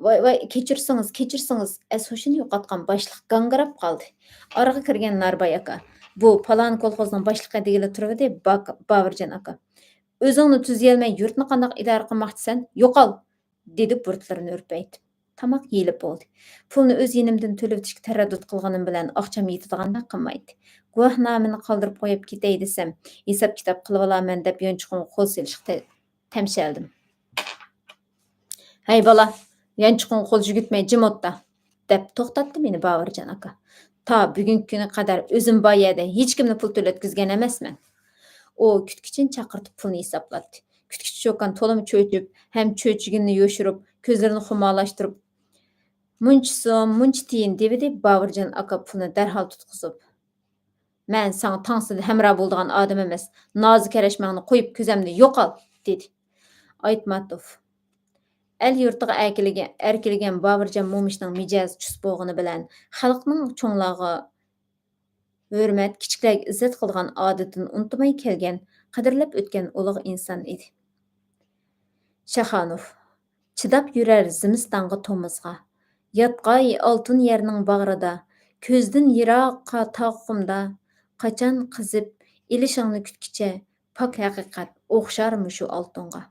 ۋاي، ۋاي، كەچۈرسىڭىز، كەچۈرسىڭىز، ئەس-ھوشىنى يوقاتقان باشلىق گاڭگىراپ قالدى. ئارىغا كىرگەن نارىباي ئاكا، «بۇ پالان كولخوزنىڭ باشلىقى» دېگىلى تۇرۇۋىدى، باك-، باۋۇرجان ئاكا، «ئۆزۈڭنى تۈزىيەلمەي يۇرتنى قانداق ئىدارە قىلماقچىسەن؟ يوقال!» دېدى بۇرۇتلىرىنى ھۈرپەيتىپ. تاماق يېيىلىپ بولدى. پۇلنى ئۆز يېنىمدىن تۆلىۋېتىشكە تەرەددۇت قىلغىنىم بىلەن ئاقشام يېتىدىغاندەك قىلمايتتى. گۇۋاھنامىنى قالدۇرۇپ قويۇپ كېتەي دېسەم، ھېساب-كىتاب قىلىۋالامەن دەپ يانچۇقۇمغا قول سېلىشقا تە-، تەمشەلدىم. «ھەي بالا، يانچۇقۇڭغا قول يۈگۈتمەي جىم ئولتۇر» دەپ توختاتتى مېنى باۋۇرجان ئاكا. «تا بۈگۈنكى كۈنگە قەدەر ئۆزۈم بار يەردە ھېچكىمنى پۇل تۆلەتكۈزگەن ئەمەسمەن.» ئۇ كۈتكۈچىنى چاقىرتىپ پۇلنى ھېسابلاتتى. كۈتكۈچى چوكان تولىمۇ چۆچۈپ ھەم چۆچۈگىنىنى يوشۇرۇپ، كۆزلىرىنى خۇمارلاشتۇرۇپ، «مۇنچە سوم، مۇنچە تىيىن» دېۋىدى. باۋۇرجان ئاكا پۇلنى دەرھال تۇتقۇزۇپ، «مەن ساڭا تاڭسىدا ھەمراھ بولىدىغان ئادەم ئەمەس. نازۇ كەرەشمەڭنى قويۇپ، كۆزۈمدىن يوقال!» دېدى. ئايتماتوف. ئەل يۇرتىغا ئەركىلىگەن، ئەركىلىگەن باۋۇرجان مومىشنىڭ مىجەزى چۇس بولغىنى بىلەن، خەلقنىڭ چوڭلارغا ھۆرمەت، كىچىكلەرگە ئىززەت قىلىدىغان ئادىتىنى ئۇنتۇماي كەلگەن، قەدىرلەپ ئۆتكەن ئۇلۇغ ئىنسان ئىدى. شاخانوف. چىداپ يۈرەر زىمىستانغا، تومۇزغا، ياتقاي ئالتۇن يەرنىڭ باغرىدا، كۆزدىن يىراققا تاغ قۇمدا، قاچان قىزىپ ئېلىشىڭنى كۈتكۈچە، پاك ھەقىقەت ئوخشارمۇ شۇ ئالتۇنغا؟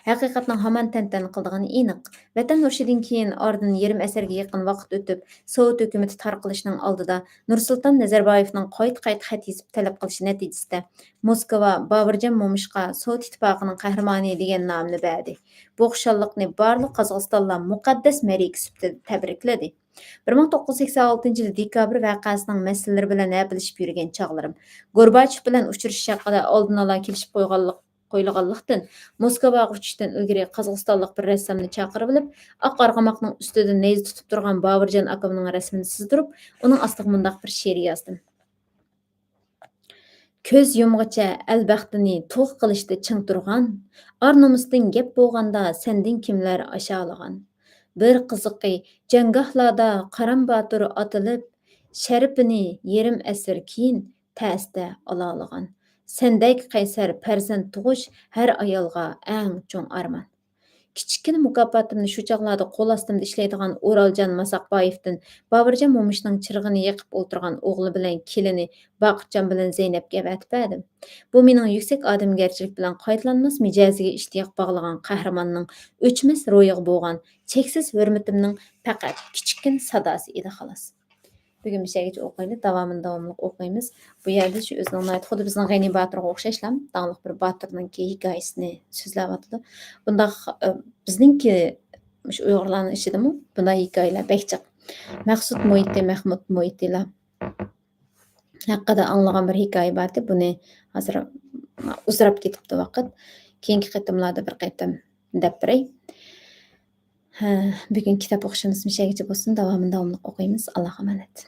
ھەقىقەتنىڭ ھامان تەنتەنە قىلىدىغىنى ئېنىق. ۋەتەن ئۇرۇشىدىن كېيىن ئارىدىن يېرىم ئەسىرگە يېقىن ۋاقىت ئۆتۈپ، سوۋېت ھۆكۈمىتى تارقىلىشنىڭ ئالدىدا نۇرسۇلتان نەزەربايېۋنىڭ قايتا-قايتا خەت يېزىپ تەلەپ قىلىشى نەتىجىسىدە، موسكۋا باۋۇرجان مومىشقا سوۋېت ئىتتىپاقىنىڭ قەھرىمانى دېگەن نامنى بەردى. بۇ خۇشاللىقنى بارلىق قازاقىستانلار مۇقەددەس مەرىكە سۈپىتىدە تەبرىكلىدى. بىر مىڭ توققۇز يۈز سەكسەن ئالتىنچى يىلى دېكابىر ۋەقەسىنىڭ مەسىلىلىرى بىلەن ھەپىلىشىپ يۈرگەن چاغلىرىم، گورباچېف بىلەن ئۇچرىشىش ھەققىدە ئالدىن ئالا كېلىشىپ قويغانلىق، قويۇلغانلىقتىن، موسكۋاغا ئۇچۇشتىن ئىلگىرى قازاقىستانلىق بىر رەسسامنى چاقىرىۋېلىپ، ئاق ئارغىماقنىڭ ئۈستىدە نەيزە تۇتۇپ تۇرغان باۋۇرجان ئاكامنىڭ رەسىمىنى سىزدۇرۇپ، ئۇنىڭ ئاستىغا مۇنداق بىر شېئىر يازدىم. كۆز يۇمغىچە ئەل بەختىنى تۇغ قىلىشتا چىڭ تۇرغان، ئار-نومۇستىن گەپ بولغاندا سەندىن كىملەر ئاشالىغان؟ بىر قىزىقى، جەڭگاھلاردا قارام باتۇر ئاتىلىپ، شەرىپىنى يېرىم ئەسىر كېيىن تەستە ئالالىغان. سەندەك قەيسەر پەرزەنت تۇغۇش ھەر ئايالغا ئەڭ چوڭ ئارمان. كىچىككىنە مۇكاپاتىمنى شۇ چاغلاردا قول ئاستىمدا ئىشلەيدىغان ئورالجان ماساقبايېۋتىن باۋۇرجان مومۇشنىڭ چىرىغىنى يېقىپ ئولتۇرغان ئوغلى بىلەن كېلىنى باقىرجان بىلەن زەينەپكە ئەۋەتىپ بەردىم. بۇ مېنىڭ يۈكسەك ئادەمگەرچىلىك بىلەن قايتىلانماس مىجەزىگە ئىشتىياق باغلىغان قەھرىماننىڭ ئۆچمەس روھىغا بولغان چەكسىز ھۆرمىتىمنىڭ پەقەت كىچىككىنە ساداسى ئىدى، خالاس. بۈگۈن مۇشەگىچە ئوقۇيلى، داۋامىنى داۋاملىق ئوقۇيمىز. بۇ يەردە شۇ ئۆزىنىڭ ناھايىتى خۇددى بىزنىڭ غېنى باتۇرغا ئوخشاشلا، داڭلىق بىر باتۇرنىڭكى ھېكايىسىنى سۆزلەۋاتىدۇ. بۇنداق، ئە، بىزنىڭكى مۇشۇ ئۇيغۇرلارنىڭ ئىچىدىمۇ بۇنداق ھېكايىلەر بەك جىق. مەخسۇت مۇھىتى، مەخمۇت مۇھىتىلار. ھەققىدە ئاڭلىغان بىر ھېكايە بارتى، بۇنى ھازىر ئۇزىراپ كېتىپتۇ ۋاقىت. كېيىنكى قېتىملاردا بىر قېتىم دەپ بېرەي. ھە، بۈگۈن كىتاب ئوقۇشىمىز مۇشەگىچە بولسۇن، داۋامىنى داۋاملىق ئوقۇيمىز. ئاللاغا ئامانەت.